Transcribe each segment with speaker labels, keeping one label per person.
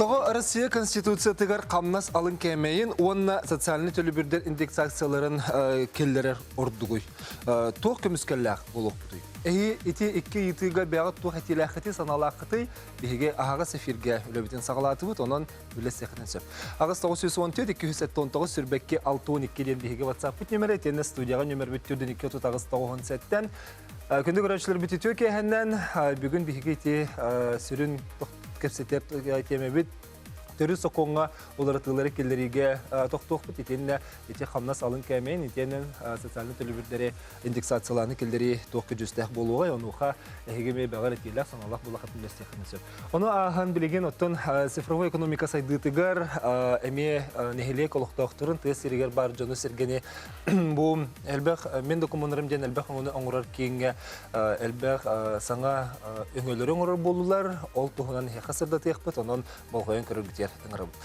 Speaker 1: Тоҕо Россия Конституциятыгар хамнас алын кээмэйин уонна социальнай төлөбүрдэр индексацияларын киллэрэр ордугуй? Туох көмүскэллээх буолуохпутуй? Эһи ити икки ыйытыыга бэйэҕит туох этиилээххитий, санаалааххытый? Биһиги аһаҕас эфиргэ үлэбитин саҕалаатыбыт, онон үлэсиэххитин сөп. 8 914 279 сүрбэкки 62 диэн биһиги WhatsApp-пыт нүөмэрэ, итиэннэ студияҕа нүөмэрбит төрдүн 2 38 97. Күндү көрөөччүлэрбит үтүө киэһэннэн бүгүн биһиги ити сүрүн кэпсэтэр тиэмэбит төрүт сокуоҥҥа уларытыылары киллэриигэ тохтуохпут итиэннэ ити хамнас алын кээмэйин итиэннэ социальнай төлөбүрдэри индексациялааны киллэрии туох көдьүүстээх буолуоҕай онуоха эһиги эмиэ бэҕэр этиилээх санаалаах буолахатын үлэстиэххитин сөп. Ону ааһан билигин оттон цифровой экономика сайдыытыгар эмиэ нэһилиэк олохтоохторун тыа сиригэр баар дьону-сэргэни бу элбэх мен докумуоннарым диэн элбэх өҥөнү оҥорор кииҥҥэ элбэх саҥа өҥөлөрү оҥорор буоллулар. Ол туһунан эһиэхэ сырдатыахпыт, онон болҕойон көрөргүтүгэр ыҥырабыт.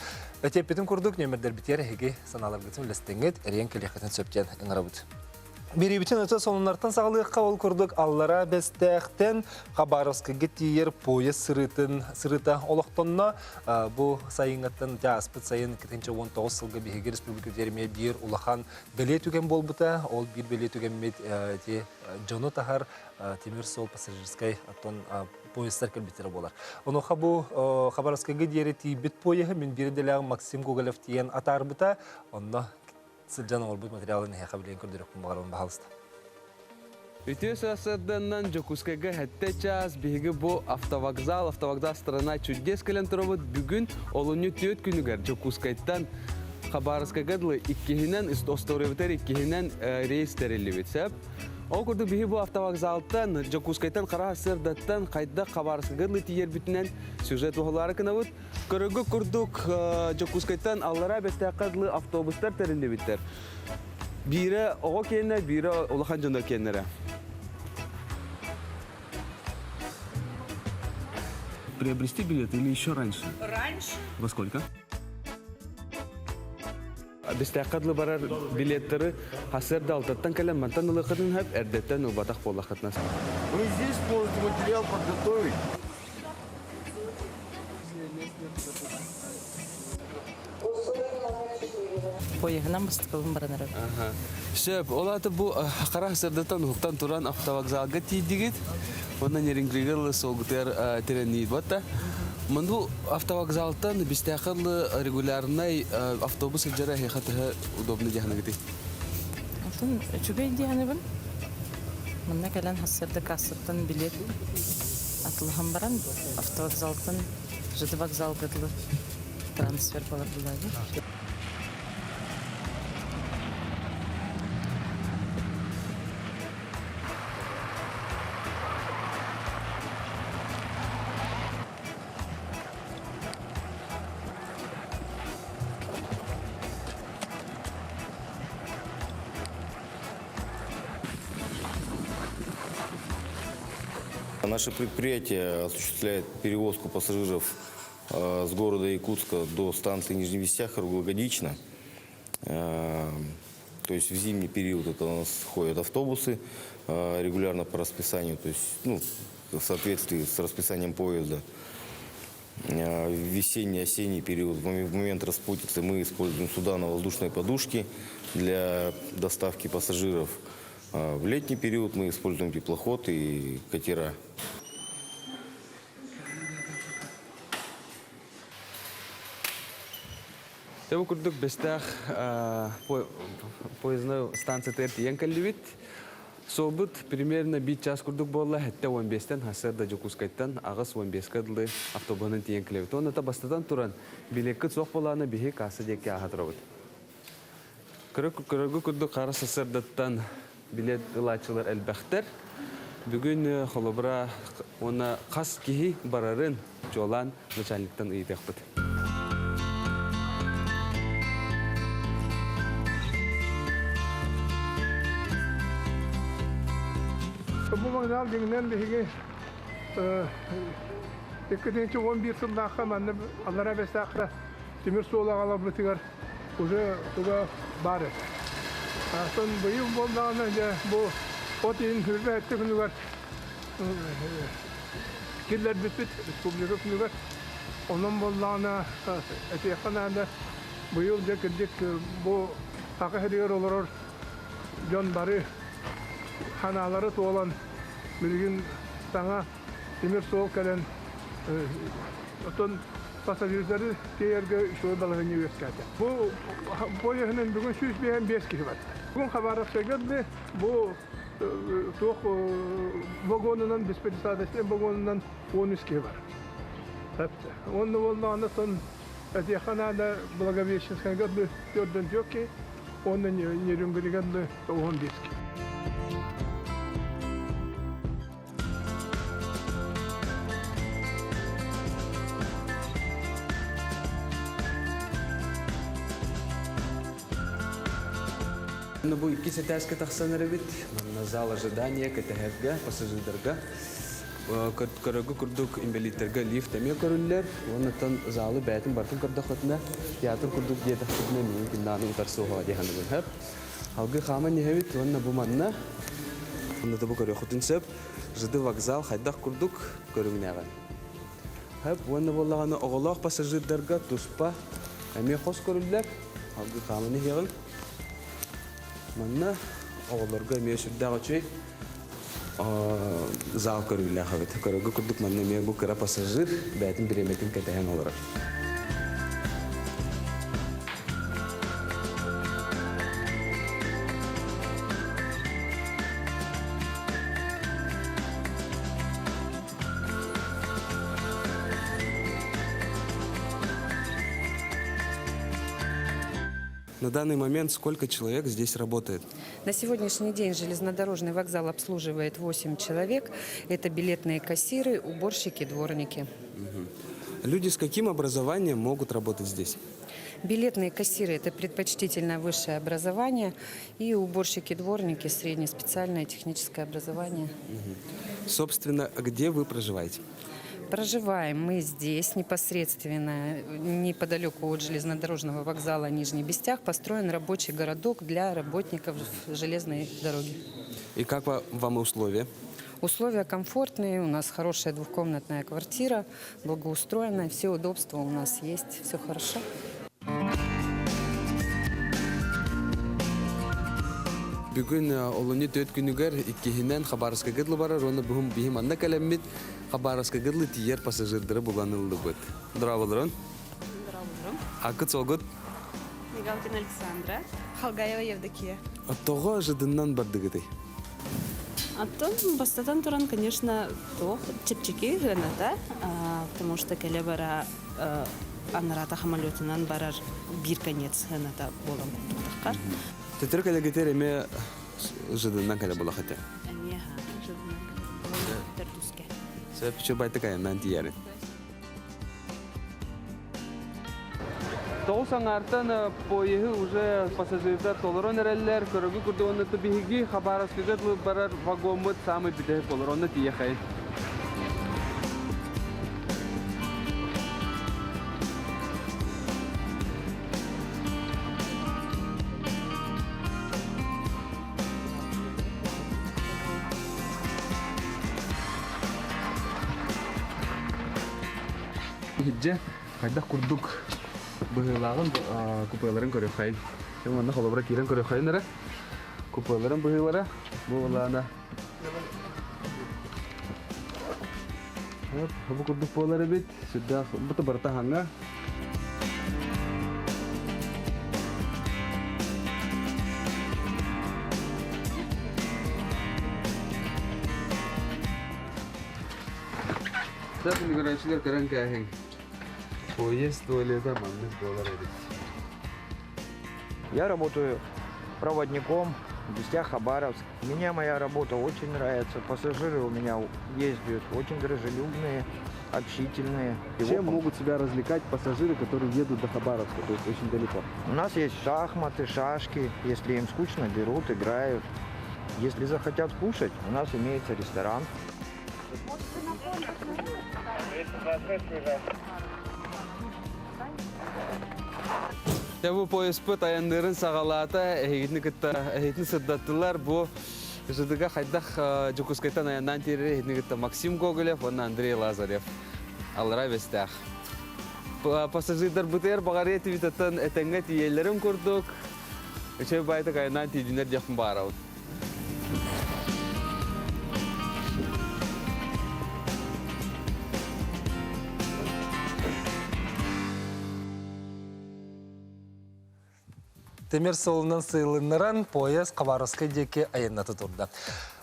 Speaker 1: Этиэппитин курдук нүөмэрдэрбитигэр эһиги санааларгытын үллэстэҥҥит, эрийэн кэлиэххитин сөп диэн ыҥырабыт. Бириибитин өтө сонуннартан саҕалыахха ол курдук Аллараа Бэстээхтэн Хабаровскайга тиийэр поезд сырыытын сырыыта олохтонно. Бу сайыҥҥыттан ааспыт сайын 2019 сылга биһиги республикабытыгар эмиэ биир улахан бэлиэ түгэн буолбута. Ол биир бэлиэ түгэммит ити дьону таһар тимир суол пассажирскай оттон поездтар кэлбиттэрэ буолар. Онуоха бу Хабаровскайга диэри тиийбит поеһы мин биир идэлээх Максим Гоголев тиийэн атаарбыта. Онно сылдьан оҥорбут материалын эһиэхэ билигин көрдөрүөхпүн баҕарабын баһаалыста.
Speaker 2: Үтүө сарсыарданнан Дьокуускайга сэттэ чаас биһиги бу автовокзал, автовокзал страна чудес кэлэн турабыт. Бүгүн олунньу түөрт күнүгэр Дьокуускайтан Хабаровскайга дылы иккиһинэн, остуоруйабытыгар иккиһинэн рейс тэриллибит. Сөп? Ол курдук биһи бу автовокзалтан, Дьокуускайтан хара сарсыардаттан хайдах Хабаровскайга дылы тиийэрбитинэн сюжет уһулаары гынабыт. Көрөргө курдук, Дьокуускайтан Аллараа Бэстээххэ дылы автобустар тэриллибиттэр. Биирэ оҕо киэнэ, биирэ улахан дьоннор киэннэрэ. Приобрести билет или еще раньше?
Speaker 3: Раньше.
Speaker 2: Во сколько? Бэстээххэ дылы барар билеттары сарсыарда алтаттан кэлэн мантан ылыаххытын сөп, эрдэттэн ылбатах буоллаххытына.
Speaker 4: Вы здесь можете материал подготовить.
Speaker 3: Поеһынан бастакыбын баран эрэр.
Speaker 2: Сөп, ол аата бу хара сырдатан уһуктан туран автовокзалга тиийдигит. Уонна Нерюнгригэл суолгутугар тирэнниир батта. Манду автовокзалтан бистээхэ регулярнай автобус сылдьара эһиэхэ төһө удобно диэханыгытый?
Speaker 3: Атын үчүгэй диэханыбын. Манна кэлэн хассырда кассаттан билет атылаһан баран автовокзалтан ЖД вокзалга дылы трансфер болар булады.
Speaker 4: Наше предприятие осуществляет перевозку пассажиров с города Якутска до станции Нижний Вестях круглогодично. То есть в зимний период это у нас ходят автобусы регулярно по расписанию, то есть ну, в соответствии с расписанием поезда. В весенний-осенний период, в момент распутицы мы используем суда на воздушной подушке для доставки пассажиров. В летний период мы используем теплоход и катера.
Speaker 2: Бу курдук Бэстээх поездной станциятыгар тиийэн кэллибит. Суолбут примерно биир час курдук буолла, 7:15-тэн сарсыарда Дьокуускайтан 8:15-ка дылы автобуһунан тиийэн кэлэбит. Уонна бастатан туран, билиэккит суох буолаана биһи касса диэки ааһа турабыт. Көрөргө курдук хара сарсыардаттан билиэт ылааччылар элбэхтэр. Бүгүн холобура уонна хас киһи барарын чуолаан начальниктан ыйытыахпыт.
Speaker 5: Бу вокзал дьиҥинэн биһиги 2011 сыллаахха манна Аллараа Бэстээххэ тимир суол аҕаларбытыгар уже туга баар этэ. Атын быйыл буоллаҕына дьэ бу от ыйын сүүрбэ күнүгэр киллэрбиппит республика күнүгэр. Онон буоллаҕына, этиэххэ наада, быйыл дьэ кырдьык бу Саха сиригэр олорор дьон бары ханаалара туолан, билигин саҥа тимир суол кэлэн, оттон пассажирдары тиэйэргэ үчүгэй балаһыанньа үөскээтэ. Бу поеһынан бүгүн 155 киһи барда. Бүгүн Хабаровскайга бу туох вагонунан беспредседательный вагонунан 13 киһи бар. Уонна буоллаҕына сон этиэххэ наада Благовещенскайга төрдөн киһи, уонна Нерюнгрига 95 киһи.
Speaker 2: Ну, бу иккис этээскэ тахсан эрэбит. Манна зал ожидания кэтэһэргэ, пассажирдарга көрөргө курдук инбэлииттэргэ лифт эмиэ көрүллэр. Уоннаттан залы бэйэтин барытын көрдөххүтүнэ, театр курдук диэтэхпитинэ миигин кимнааны утарсыаҕа дии саныыбын. Хөп. Алгы хааман иһэбит уонна бу манна онно да бу көрүөххүтүн сөп. ЖД вокзал хайдах курдук көрүҥнээҕин. Хөп уонна буоллаҕына оҕолоох пассажирдарга туспа эмиэ хос көрүллэр. Алгы хааман иһиэҕиҥ. Манна оҕолорго эмиэ сүрдээх үчүгэй зал көрүүлээх эбит. Көрөргө курдук манна эмиэ бу кыра пассажир бэйэтин бириэмэтин кэтэһэн олорор. На данный момент сколько человек здесь работает?
Speaker 6: На сегодняшний день железнодорожный вокзал обслуживает 8 человек. Это билетные кассиры, уборщики, дворники.
Speaker 2: Угу. Люди с каким образованием могут работать здесь?
Speaker 6: Билетные кассиры – это предпочтительно высшее образование, и уборщики-дворники – среднеспециальное техническое образование.
Speaker 2: Угу. Собственно, где вы проживаете?
Speaker 6: Проживаем мы здесь, непосредственно, неподалеку от железнодорожного вокзала Нижний Бестях, построен рабочий городок для работников железной дороги.
Speaker 2: И как вам условия?
Speaker 6: Условия комфортные, у нас хорошая двухкомнатная квартира, благоустроенная, все удобства у нас есть, все хорошо.
Speaker 2: Бүгүн олунньу төрт күнүгэр иккиһинэн Хабаровскайга дылы барар уонна буһум биһи манна кэлэммит Хабаровскайга дылы тиийэр пассажирдары булан ыллыбыт. Здраволорун.
Speaker 7: Здраволорун.
Speaker 2: Акыт солгут.
Speaker 7: Мигалкина Александра. Халгаева Евдокия.
Speaker 2: Тоҕо жыдыннан бардыгытай?
Speaker 7: Оттон бастатан туран, конечно, туох чэпчэки сыаната, потому что кэлэ бара анарата самолетунан барар биир конец сыаната буолан курдуктаххар.
Speaker 2: Төтөрү кэлэгитер эмиэ жыдыннан кэлэ булах этэ.
Speaker 7: Эмиэ жыдыннан кэлэ төрдүскэ.
Speaker 2: Сөп үчүгэй айаннан тиийэрин. Тоҕус аҥаартан поеһы уже пассажирдар толорон эрэллэр. Көрөгү курдук онно биһиги Хабаровскайга барар вагоммут самый бүтэһик болор. Онно тиийэхэй. Иһирдьэ хайдах курдук быһыылааҕын купеларын көрүөххэйин. Манна холобура киирэн көрүөххэйин эрэ. Купеларын быһыылара бу былаана. Бу курдук буолар эбит. Сүрдээх бу барыта хаҥа. Сәпін көрәчілер көрөн кээһиҥ. Поезд туалета маннык буолар эбит.
Speaker 8: Я работаю проводником в Бестях Хабаровск. Мне моя работа очень нравится. Пассажиры у меня ездят очень дружелюбные, общительные.
Speaker 2: Чем могут себя развлекать пассажиры, которые едут до Хабаровска, то есть очень далеко?
Speaker 8: У нас есть шахматы, шашки. Если им скучно, берут, играют. Если захотят кушать, у нас имеется ресторан.
Speaker 2: Дьэ бу поезпыт айанныырын саҕалаата, эһигитини кытта эһигитини сырдаттылар. Бу ЖД-га хайдах Дьокуускайтан айаннаан тиэрэр эһигитини кытта Максим Гоголев уонна Андрей Лазарев. Аллара Бэстээх. Пассажирдарбытыгар баҕарыа этибит этэҥҥэ тиийэллэрин курдук. Үчүгэй баайытык айаннаан тиийдиннэр диэхпин баҕарабын.
Speaker 1: Тимир суолунан сыылыннаран поезд Хабаровскай диэки айанната турда.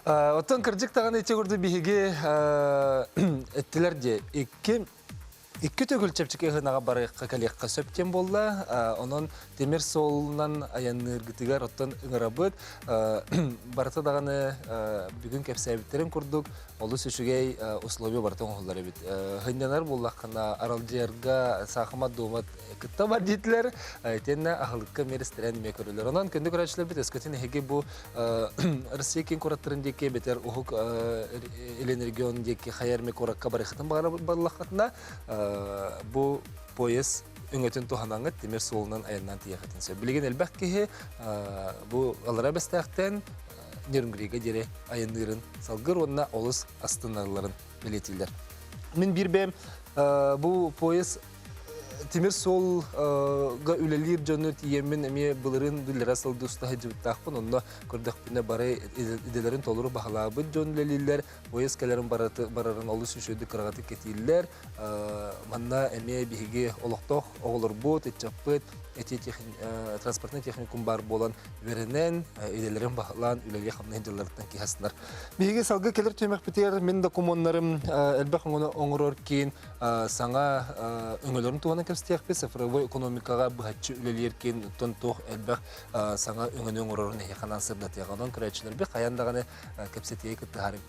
Speaker 1: Оттон кырдьык даҕаны ити курдук биһиги эттилэр дии икки Икки төгүл чэпчэки ыһынаҕа барыахха кэлиэххэ сөп диэн буолла. Онон тимир суолунан айанныыргытыгар оттон ыҥырабыт. Барыта даҕаны бүгүн кэпсээбиттэрин курдук олус үчүгэй условия барыта оҥоһуллар эбит. Сынньанар буоллаххына аралдьыйарга саахымат дуомат кытта бар диэтилэр. Итиэннэ аһылыкка эмиэ ресторан эмиэ көрөллөр. Онон күндү көрөөччүлэрбит өскөтүн эһиги бу Россия киин куораттарын диэки эбэтэр Уһук Илин регион диэки хайа эрэ куоракка барыаххытын баҕарбаллаххытына бу поезд өҥөтүн туһанаҥҥыт тимир суолунан айаннаан тиийэххитин сөп. Билигин элбэх киһи бу Аллараа Бэстээхтэн Нерюнгрига диэри айанныырын салгыр уонна олус астынарларын бэлиэтииллэр. Мин биир бэйэм бу поезд тимир суолга үлэлиир дьону тиийэммин эмиэ былырыын биллэрэ сылды уста сылдьыбыттаахпын. Онно көрдөхпүнэ бары идэлэрин толору баһылаабыт дьон үлэлииллэр. Поезд кэлэрин барарын олус үчүгэйдик кыраҕатык кэтииллэр. Манна эмиэ биһиги олохтоох оҕолорбут, ыччаппыт эти транспортнай техникум баар буолан үөрэнэн, идэлэрин баһылаан үлэлии-хамныы дьылларыттан киһи астынар. Биһиги салгыы кэлэр түһүмэхпитигэр мин докумуоннарым элбэх өҥөнү оҥорор киин саҥа өҥөлөрүн туһунан кэпсэтиэхпит. Цифровой экономикаҕа быһаччы үлэлиир киин оттон туох элбэх саҥа өҥөнү оҥорорун эһиэхэ анаан сырдатыаҕа. Онон көрөөччүлэрбит хайаан даҕаны кэпсэтиигэ кыттыһаарыҥ.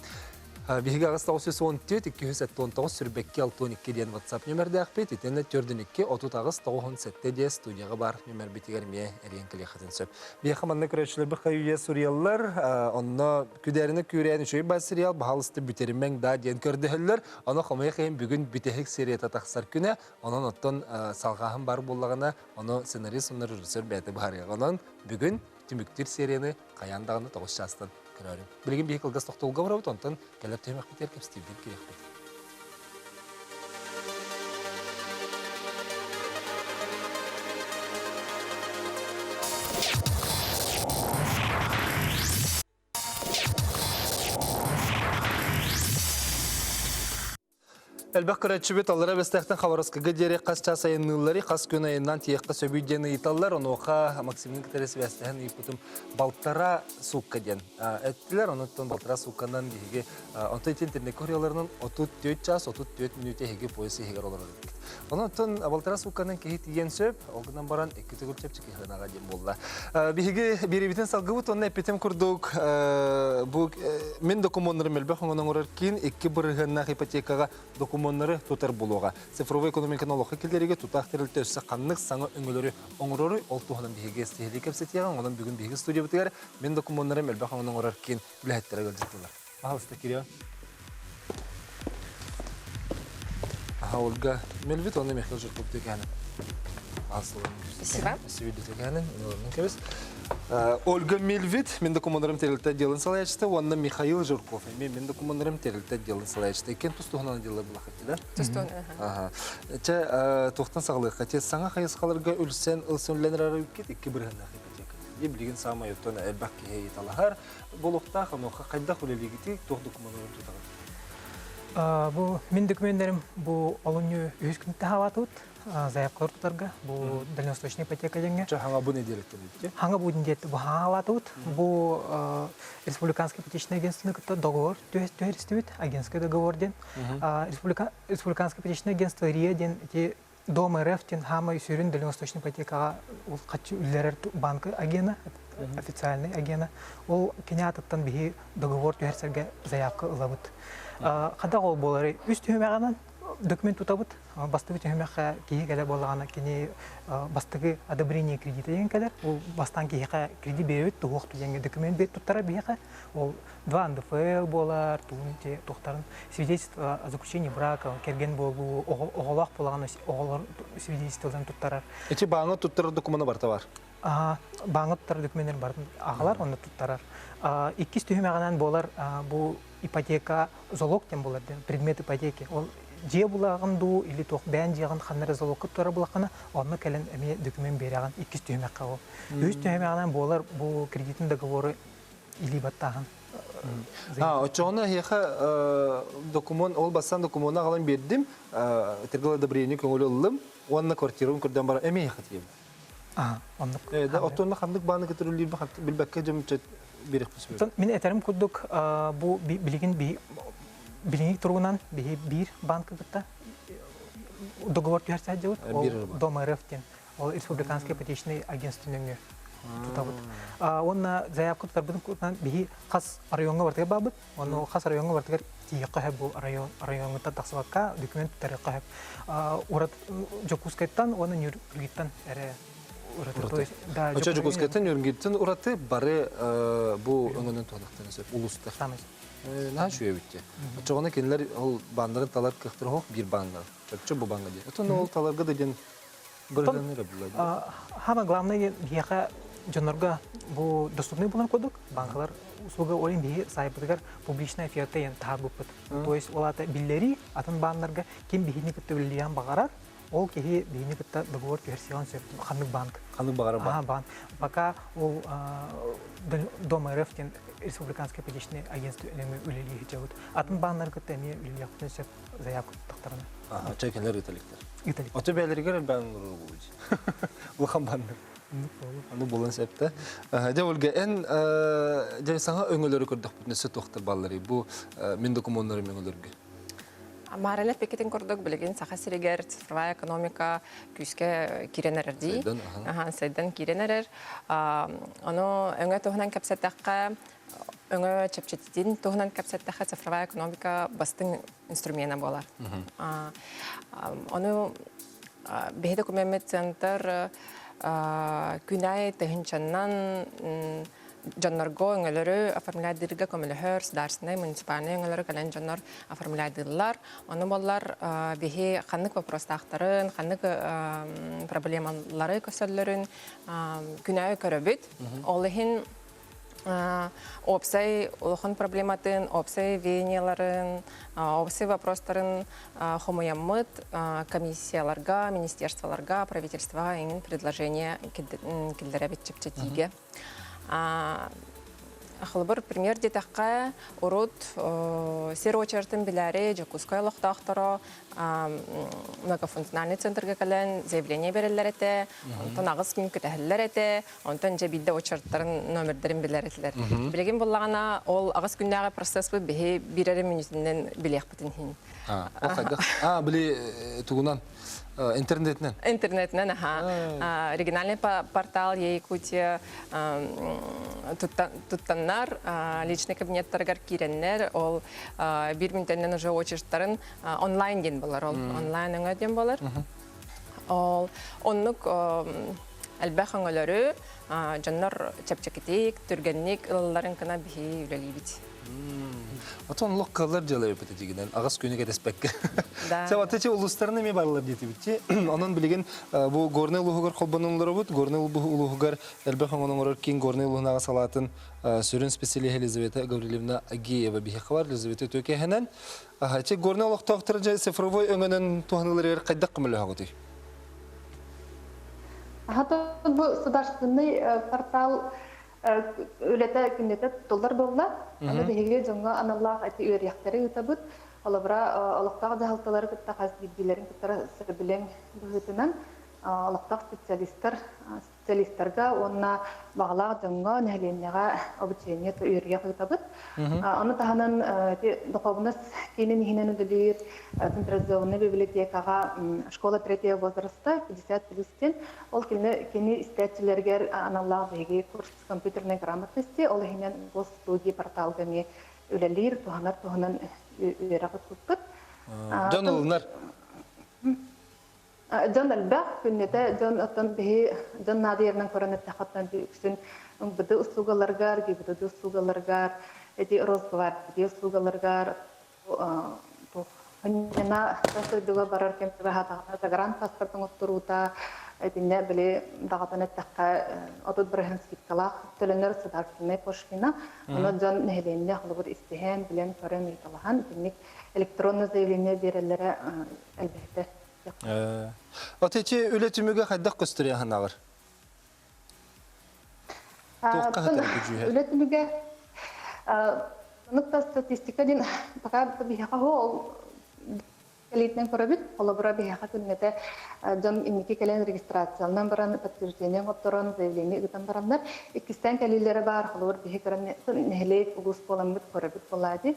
Speaker 1: Биһиги 8914 279 сүрбэкки 62 диэн WhatsApp нүмердээхпит. Итиэннэ 42 38 97 диэн студияҕа баар нүмербитигэр эмиэ эрийэн кэлиэххитин сөп. Биһиэхэ манна көрөөччүлэрбит хайы-үйэ суруйаллар. Онно күдээринэ күүрээн үчүгэй баар сериал баһаалыста бүтэримэҥ да диэн көрдөһөллөр. Ону хомойуох иһин бүгүн бүтэһик серията тахсар күнэ. Онон оттон салҕааһын баар буоллаҕына, ону сценарист уонна режиссер бэйэтэ быһаарыаҕа. Онон бүгүн түмүктүүр серияны хайаан даҕаны 9 чаастан көрөөрүҥ. Билигин биһиги кылгас тохтобулга барабыт, онтон кэлэр түһүмэхпитигэр кэпсэтиибитин киириэхпит. Элбэх көрөөччүбүт аллара Бэстээхтэн Хабаровскайга диэри хас чаас айанныылларый, хас күн айаннаан тиийиэххэ сөбүй диэн ыйыталлар. Онуоха Максимын кытары сибээстэһэн ыйыппытым балтараа суукка диэн эттилэр. Онуттан балтараа суукканан биһиги онтон ити интернеккэ хоруйаларынан 34 чаас 34 мүнүүтэ эһиги поезд иһигэр олорор эбиккит. Онон балтараа суукканан киһи тиийэн сөп, ол гынан баран икки төгүл чэпчэки сыанаҕа диэн буолла. Биһиги биэриибитин салгыбыт уонна эппитим курдук бу мин докумуоннарым элбэх оҥон оҥорор киин икки бырыһыаннаах ипотекаҕа докумуоннары тутар буолуоҕа. Цифровой экономиканы олоххо киллэриигэ тутаах тэрилтэ өссө ханнык саҥа өҥөлөрү оҥороруй ол туһунан биһиги сиһилии кэпсэтиэҕиҥ. Онон бүгүн биһиги студиябытыгар мин докумуоннарым элбэх оҥон оҥорор киин үлэһиттэрэ ыалдьыттылар. Пожалуйста, Кирилл. Ага, Ольга Мельвит, он и Михаил Жирков түкәнен.
Speaker 9: Спасибо.
Speaker 1: Спасибо кэбис. Ольга Мельвит, мин документарым тэрилтэ отделын салайааччыта, уонна Михаил Жирков, эмиэ мин документарым тэрилтэ отделын салайааччыта. Иккиэн тус-туһунан отделлар булахаттылар.
Speaker 9: Тус-туһунан,
Speaker 1: Ага. Чэ, туохтан саҕалыахха? Те саҥа хайысхаларга үлсэн ылсан үлэлэнэр арыыккит икки бырыһыаннаах ипотека. Билигин саамай оттон элбэх киһи талаһар. Буолуохтаах, онуоха хайдах үлэлиигитий, туох докумуоннарын тутаҕыт?
Speaker 10: Бу мин документтерим бу олунньу үһүс күн таһаалаатыбыт заявкалар тутарга бу дальневосточная ипотека диэҥҥэ.
Speaker 1: Хаҥа бу нэдиэлэттэн эбит
Speaker 10: Хаҥа бу нэдиэлэттэн бу хаҥалаатыбыт. Бу республиканское ипотечное агентствоны кытта договор түһэристибит, агентский договор диэн. Республиканское ипотечное агентство РИА диэн ити Дом РФ диэн хаамай сүрүн дальневосточный ипотекаҕа ол хаччы үллэрэр банк агена, официальный агена. Ол кини аатыттан биһи договор түһэрсэргэ заявка ылабыт. Хадах ол буолары үс түһүмэҕинэн документ тутабыт. Бастакы түһүмэххэ киһи кэлэр буоллаҕына кини бастакы одобрение кредита диэн кэлэр. Ол бастаан киһиэхэ кредит биэрэбит, туһуох диэҥҥэ документ биэр туттарар биһиэхэ. Ол 2 НДФЛ буолар, тугун туохтарын свидетельство о заключении брака, кэргэн буолуу, оҕолоох буолаҕына оҕолор свидетельстволарын туттарар.
Speaker 1: Ити бааҥҥа туттарар докумуона барыта бар.
Speaker 10: Бааҥҥа туттарар докуменнар барытын аҕалар, онно туттарар. Иккис түһүмэҕинэн буолар бу ипотека залог диэн буолар диэн, предмет ипотеки. Ол дьиэ булаҕын дуу или туох бэйэн дьиэҕин ханна эрэ залогка тура булаххына, онно кэлэн эмиэ документ биэрэҕин иккис түһүмэххэ ол. Үһүс түһүмэҕинэн буолар бу кредитин договоры илии баттааһын.
Speaker 1: А, оччоҕуна эһиэхэ докумуон, ол бастаан докумуону аҕалан биэрдим, тиргэл одобрение көҥүл ыллым уонна квартирабын көрдөөн баран эмиэ эһиэхэ тиийэбин.
Speaker 10: Аа, оннук.
Speaker 1: Да, оттон ханнык бааны кытары үлэлиирбин билбэккэ дьон биэриэхпин сөп.
Speaker 10: Мин этэрим курдук, бу билигин билиҥҥи туругунан биһи биир банкы кытта договор түһэрсэ сылдьабыт. Ол Дом РФ диэн. Ол республиканское ипотечное агентство нөҥүө тутабыт. Уонна заявка тутарбытын курдук биһи хас райоҥҥа бартыгар баабыт. Ону хас райоҥҥа бартыгар тиийиэххэ сөп бу район райоҥҥуттан тахсыбакка документ тутарыахха сөп. Урат Дьокуускайтан уонна Ньургиттан эрэ ураты. То есть да
Speaker 1: Очо Дьокуускайтан Ньургиттан ураты бары бу өҥөнөн туһанахтарын сөп улуустар.
Speaker 10: Самый.
Speaker 1: Наһаа үчүгэй эбит дии. Оччоҕуна кинилэр ол бааннарын талар кыахтара суох биир бааннар. Чопчу бу бааҥҥа диэн. Оттон ол таларга да диэн бырыһыан эрэ булла.
Speaker 10: Самое главное биһиэхэ дьоннорго бу доступный булар курдук банкалар услуга олин биһи сайпытыгар публичная оферта диэн таһаарбыппыт. То есть ол аата биллэрии атын бааннарга ким биһини кытта үлэлиэн баҕарар, ол киһи биһини кытта договор түһэрсиэҕин сөп ханнык банк.
Speaker 1: Ханнык баҕарар банк.
Speaker 10: банк. Пока ол Дом РФ диэн республиканское ипотечное агентство нөҥүө үлэлии сылдьабыт. Атын бааннары кытта эмиэ үлэлиэхпитин сөп заявка туттахтарына.
Speaker 1: Аха, чэ кинилэр ыыта иликтэр.
Speaker 10: Ыыта иликтэр.
Speaker 1: Ото бэйэлэригэр элбээн олорор буолуо. Улахан бааннар. Аны буолан сөп да. Дьэ, Ольга, эн дьэ саҥа өҥөлөрү көрдөхпүтүнэ өссө туохтар баалларый бу мин докумуоннарым өҥөлөргө?
Speaker 9: Марина эппиккитин курдук, билигин Саха сиригэр цифровая экономика күүскэ киирэн эрэр дии.
Speaker 1: Сайдан,
Speaker 9: аха. Сайдан киирэн эрэр. Ону өҥө туһунан кэпсэттэххэ, өҥө чэпчэтитин туһунан кэпсэттэххэ, цифровая экономика бастыҥ инструмена буолар. Ону биһи докумеммит центр күн аайы тыһыынчаннан дьоннорго өҥөлөрү оформляйдыырга көмөлөһөр, государственнай, муниципальнай өҥөлөрү кэлэн дьоннор оформляйдыыллар. Ону буоллар биһи ханнык вопростаахтарын, ханнык проблемалары көсөллөрүн күн аайы көрөбүт. Ол иһин уопсай улахан проблематын, уопсай веянияларын, уопсай вопростарын хомуйаммыт комиссияларга, министерстволарга, правительствоҕа эҥин предложение киллэрэбит чэпчэтиигэ. Холобур, пример диэтэххэ, урут сир очередын билээри Дьокуускай олохтоохторо многофункциональный центрга кэлэн заявление берэллэр этэ, онтон аҕыс күн кэтэһэллэр этэ, онтон дьэ биирдэ очередтарын номердарын билэр этилэр. Билигин буллаҕына, ол аҕыс күннээҕи процесспыт биһи биир эрэ мүнүүтүнэн билиэхпитин иһин.
Speaker 1: Ол хайдах? А, били тугунан? Интернетинэн?
Speaker 9: Интернетинэн, аха. Региональный портал Якутия туттаннар, личный кабинеттарыгар киирэннэр, ол биир мүнтэннэн уже очередтарын онлайн диэн болар, ол онлайн өҥө диэн болар. Ол оннук элбэх өҥөлөрү дьоннор чэпчэкитик, түргэнник ылалларын гына биһи үлэлиибит.
Speaker 1: Отон олох кыаллар дьыала эбит дигинэн аҕыс күнү кэтэспэккэ. Сэ аты улуустарын эмиэ барылар диэтибит. Онон билигин бу Горнай улууһугар холбонулларыбыт. Горнай улууһугар элбэх оҥон оҥорор киин Горнай улууһунааҕы салаатын сүрүн специалиһэ Елизавета Гаврильевна Агеева биһиэхэ бар. Елизавета үтүө Ачы Горнай олохтоохторо дьэ цифровой өҥөнөн туһаныларыгар хайдах көмөлөһөҕүтүй?
Speaker 11: Хата бу государственный портал үлэтэ күннэтэ тутуллар буолла. Аны биһиги дьоҥҥо аналлаах эти үөрүйэхтэри ыытабыт. Холобура, олохтоох дьаһалталары кытта хас биирдиилэрин кытта сөбүлэҥ быһыытынан олохтоох специалистар специалистарга уонна баҕалаах дьоҥҥо, нэһилиэнньэҕэ обучение үөрүйэх ыытабыт. Ону таһынан ити духовность киинин иһинэн үлэлиир централизованный библиотекаҕа школа третьего возраста 50 плюс диэн ол кини кини истээччилэригэр аналлаах биһиги курс компьютерной грамотности, ол иһинэн госуслуги порталга эмиэ үлэлиир, туһанар туһунан үөрэх ыппыппыт.
Speaker 1: Дьон ылынар.
Speaker 11: Дьон элбэх, күннэтэ дьон оттон биһи дьон наадыйарынан көрөн эттэххэ үксүн МВД услугаларыгар, ГИБДД услугаларыгар, эти Росгвардия услугаларыгар туох ханньана тас дойдуга барар кэм чугаһаатаҕына загранпаспорт оҥотторуута. Итиннэ били даҕатан эттэххэ, 30% скидкалаах төлөнөр государственнай пошлина. Ону дьон нэһилиэнньэ холобур истиһэн, билэн, көрөн, ыйыталаһан итинник электронный заявление биэрэллэрэ элбээтэ.
Speaker 1: От ити үлэ түмүгэ хайдах көстөрүй аһынаҕыр? Туохха хатар күдьүүһэ?
Speaker 11: Үлэ түмүгэ Онук статистика диэн пока биһиэхэ ол Кэлиитинэн көрөбүт. Холобура, биһиэхэ күннэтэ дьон инники кэлэн регистрацияланан баран, подтверждение оҥотторон, заявление ыытан бараннар, иккистээн кэлиилэрэ баар. Холобур, биһи көрөн нэһилиэк, улуус буоламмыт көрөбүт буолаа дии.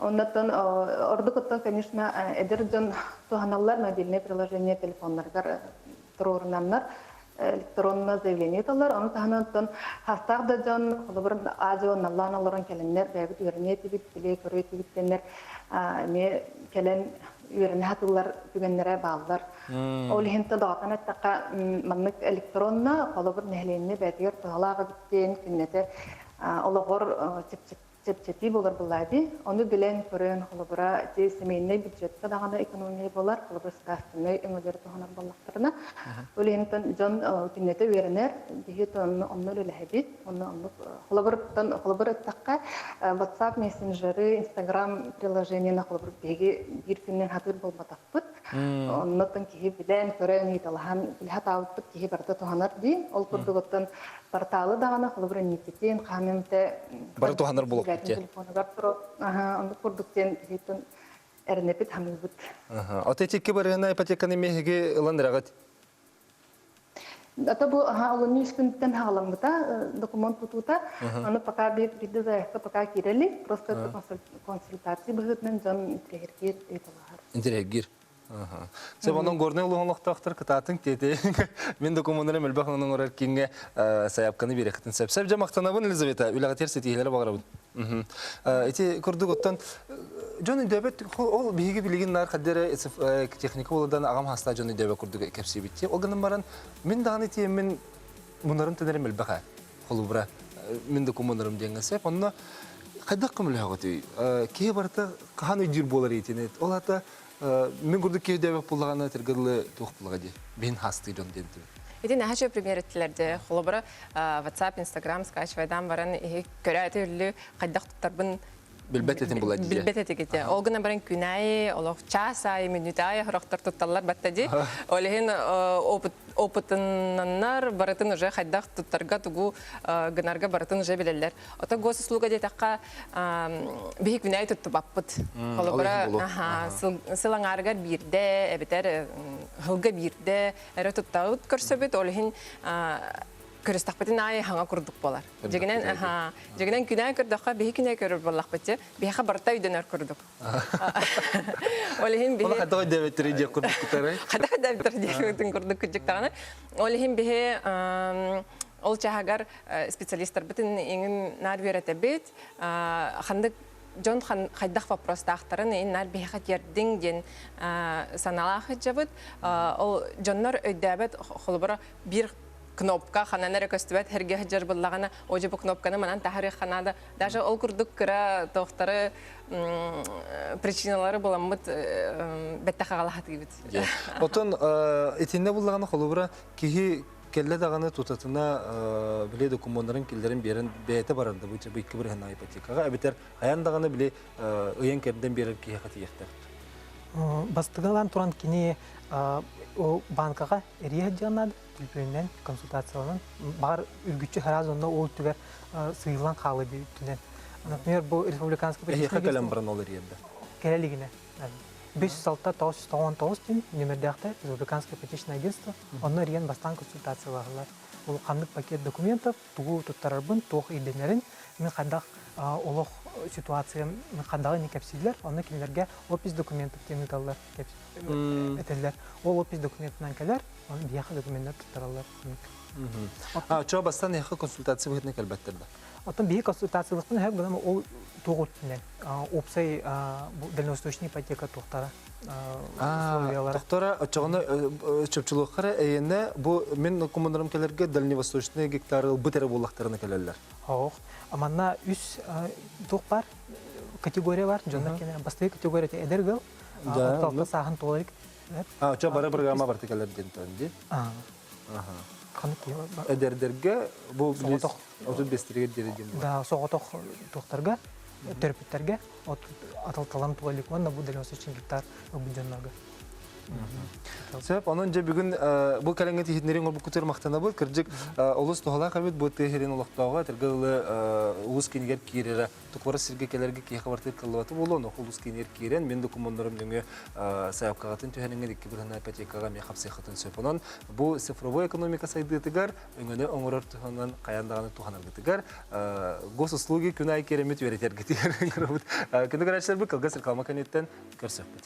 Speaker 11: Оннуттан ордук оттон, конечно, эдэр дьон туһаналлар мобильное приложение телефоннарыгар туруорунаннар электронно заявление ыыталлар. Ону таһынан оттон хастаах да дьон, холобур, аадьуо наллаан олорон кэлэннэр, бэйэбит үөрэниэ этибит, билиэ көрүө этибит диэннэр эмиэ кэлэн үөрэнэ сатыыллар түгэннэрэ бааллар. Ол иһин даҕатан эттэххэ, маннык электронно, холобур, нэһилиэнньэ бэйэтигэр туһалаах эбит диэн күннэтэ олоҕор чэпчэтии буолар буоллаа дии. Ону билэн, көрөн, холобура, ити семейнэй бюджетка даҕаны экономия буолар, холобура, государственнай өҥөлөрү туһанар буоллахтарына. Ол иһин дьон күннэтэ үөрэнэр, биһи онно онно үлэлэһэбит, онно оннук холобуруттан холобур эттэххэ, WhatsApp мессенджеры, Instagram приложениены холобур биһиги биир күннэн хатыыр буолбатахпыт. Оннотон киһи билэн, көрөн, ыйыталаһан, билэ сатаабыппыт киһи барыта туһанар дии. Ол курдук оттон порталы даҕаны холобура Никитин хаһан
Speaker 1: Бары туһанар буолуохпут диэн.
Speaker 11: Телефонугар туруп, оннук курдук диэн киһиттэн эрэнэпит хамыыбыт.
Speaker 1: Ото икки барыһына ипотеканы миһиги ылан эрэҕит?
Speaker 11: Ата бу олунньу үс күнтэн хаҕаламмыта документ тутуута. Аны пока биирдэ заявка пока киирели. Просто консультация быһыытынан дьон интириэһиргиир ыйыталаһар.
Speaker 1: Интириэһиргиир. Сөп, онон Горнай улууһун олохтоохтор кытаатыҥ тиэтэй. Мин докумуоннарым элбэх онон оҥорор кииҥҥэ сайаапканы биэрэххитин сөп. Сөп, дьэ махтанабын, Елизавета. Үлэҕитигэр ситиһиилэри баҕарабын. Ити курдук оттон дьон өйдөөбөт ол биһиги билигин наар хаддера техника буолардан аҕам хаста дьон өйдөөбөт курдук кэпсиибит. Ол гынан баран мин даҕаны тиэммин мунарым тэнэрим элбэх ээ. Холобура, мин докумуоннарым диэҥҥэ сөп. Онно хайдах көмөлөһөҕүтүй? Киһи барыта хаһан өйдүүр буолар итини? Ол аата мин курдук киһи өйдөөбөт буоллаҕына этэргэ дылы туох буоллаҕа дии. Биһин хаастыы дьон диэн
Speaker 9: Ити наһаа үчүгэй пример эттилэр Холобура, WhatsApp, Instagram скачивайдаан баран иһи көрөөтү үллү хайдах туттарбын
Speaker 1: билбэт этим була дии.
Speaker 9: Билбэт этигите. Ол гынан баран күн аайы, олох час аайы, мүнүүт аайы хорохтор тутталлар батта дии. Ол иһин опыт опытыннаннар барытын уже хайдах туттарга тугу гынарга барытын уже билэллэр. Ото госуслуга диэтэххэ биһи күнәй туттубаппыт. Холобура, сыл аҥаарыгар биирдэ, эбэтэр сылга биирдэ эрэ туттабыт көрсөбүт. Ол иһин көрүстэхпитин аайы хаҥа курдук буолар. Дьигинэн, дьигинэн күнээ көрдөххө, биһи күнээ көрөр буоллахпыт, биһиэхэ барыта өйдөнөр курдук. Ол иһин биһи...
Speaker 1: Ол хайдах өйдөөбөттөрүй диэх курдуктарай?
Speaker 9: Хайдах өйдөөбөттөр диэх курдук кырдьыктаҕына. Ол иһин биһи ол чаһыгар специалистарбытын иҥин наар үөрэтэбит. Ханнык дьон хайдах вопростаахтарын ин наар биһиэхэ тиэрдиҥ диэн санаалаах сылдьабыт. Ол дьоннор өйдөөбөт холобура биир кнопка ханан эрэ көстүбэт сиргэ сылдьар буоллаҕына, о бу кнопканы манан таһарыахха наада. Даже ол курдук кыра туохтары причиналары буламмыт бэттэх аҕалаһатыыбыт.
Speaker 1: Отон итиннэ буллаҕына холобура киһи кэллэ даҕаны тутатына били докумуоннарын киллэрин биэрэн бэйэтэ барар да бу икки бырыһына ипотекаҕа эбэтэр хайан даҕаны били ыйан кэрдэн биэрэр киһиэхэ тиийиэхтээх.
Speaker 10: Бастыгалаан туран кини банкаҕа эрийэ сылдьыан наада, төлөпүөнүнэн консультацияланан, баҕар үргүччү сразу онно ол түгэр сыыллан хаалыы бүтүнэн. Например, бу республиканский
Speaker 1: Эһиэхэ кэлэн баран ол эрийэрдэ.
Speaker 10: Кэлэ илигинэ. 5 6 999 дин нүмердээхтэ республиканское ипотечное агентство онно эрийэн бастаан консультациялаһаллар. Ол ханнык пакет документов, тугу туттарарбын, туох ирдэнэрин, мин хайдах олох ситуациям хайдаҕын кэпсииллэр. Онно кинилэрге опись документов диэн ыыталлар, этэллэр. Ол опись документынан кэлэр, оны биһиэхэ документтар туттараллар.
Speaker 1: А, чо бастан эһиэхэ консультация быһыытынан кэлбэттэр да?
Speaker 10: Оттон биһи консультациялыктан эһэ гынан ол туох өттүнэн уопсай дальневосточный ипотека туохтара условиялара.
Speaker 1: Доктора, оччоҕуна чопчулуоххара эйэнэ бу мин докумуоннарым кэлэргэ дальневосточный гектары ылбыт эрэ буоллахтарына кэлэллэр.
Speaker 10: Оох. Манна үс туох бар категория бар. Дьоннор кene бастакы категория эдэр ыал. 36 сааһын туоларык.
Speaker 1: А, чо бары программа барты кэлэр диэн ди.
Speaker 10: Ханнык киһи
Speaker 1: Эдэрдэргэ бу
Speaker 10: Соҕотох.
Speaker 1: 35 диэри диэн.
Speaker 10: Да, соҕотох туохтарга, төрөппүттэргэ от аталталан туга илик уонна бу 98 гектар ылбыт дьоннорго.
Speaker 1: Сөп, онон дьэ бүгүн бу кэлэҥҥэ тиһитиннэрин оҥорбуккутугар махтанабыт. Кырдьык, олус туһалаах эбит бу тыа сирин олохтооҕо этэргэ дылы улуус киинигэр киирэрэ тукура сиргэ кэлэргэ киһиэхэ барытыгар кыллыбата буолуо, онуоха улуус киинигэр киирэн мин докумуоннарым нөҥүө сайаапкаҕытын түһэриҥҥит икки бырыһына ипотекаҕа эмиэ хапсыаххытын сөп. Онон бу цифровой экономика сайдыытыгар өҥөнү оҥорор туһунан хайаан даҕаны туһанаргытыгар госуслуги күн аайы киирэммит үөрэтэргитигэр ыҥырабыт. Күндү көрөөччүлэрбит кылгас реклама кэнниттэн көрсөхпүт.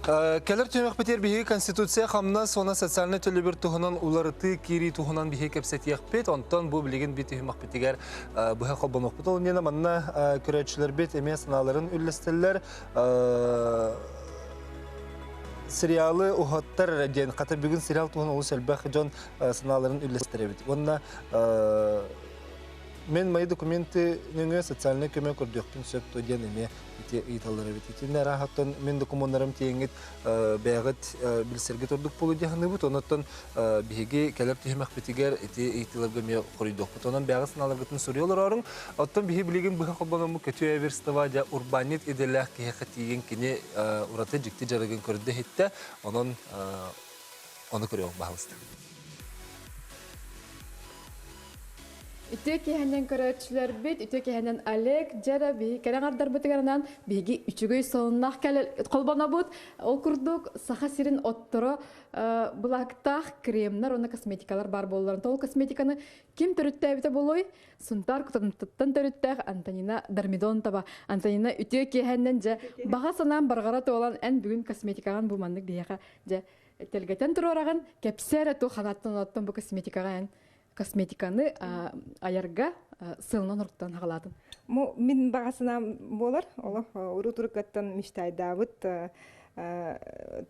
Speaker 1: Кэлэр түһүмэхпитигэр биһиги Конституция хамнас уонна социальнай төлөбүр туһунан уларытыы киирии туһунан биһиги кэпсэтиэхпит. Онтон бу билигин би түһүмэхпитигэр быһа холбонуохпут. Ол иннинэ манна көрөөччүлэрбит эмиэ санааларын үллэстэллэр. Сериалы уһаттар эрэ диэн, хата бүгүн сериал туһунан олус элбэх дьон санааларын үллэстэр эбит. Уонна Мен мои документы нөҥүө социальнай көмө көрдүөхпүн сөп дуо диэн эмиэ ити ыйыталлар эбит. Итиннэ арааһаттан мин докумуоннарым тиэҥҥит бэйэҕит билсэргэ турдук буолуо дии саныыбыт. Онон биһиги кэлэр түһүмэхпитигэр ити ыйытыыларга эмиэ хоруйдуохпут. Онон бэйэҕит санааларгытын суруйа олорооруҥ. Оттон биһи билигин быһа холбономмут Көтүө Эверстова дьэ урбаанньыт идэлээх киһиэхэ тиийэн кини ураты дьикти дьарыгын көрдө-иһиттэ. Онон ону көрүөҕүҥ баһалыста.
Speaker 12: Үтүө киһинэн көрөөччүлэрбит, үтүө киһинэн Олег, дьэрэ биһи кэрэ аҥардарбытыгар биһиги үчүгэй солуннаах холбонобут. Ол курдук Саха сирин отторо былаактаах кремнар уонна косметикалар бар буолларын. Ол косметиканы ким төрүттээбитэ буолуой? Сунтаар кутантыттан төрүттээх Антонина Дармидонтова. Антонина үтүө киэһэннэн дьэ баҕа санаам барҕара туолан эн бүгүн косметикаҕын бу маннык биһиэхэ дьэ тэлгэтэн туруораҕын кэпсээ эрэ туох ханааттан оттон бу косметикаҕа эн косметиканы айарга сылынан оруттан хаҕалаатын.
Speaker 13: Му мин баҕа санаам буолар. Олох урут-уруккаттан мечтайдаабыт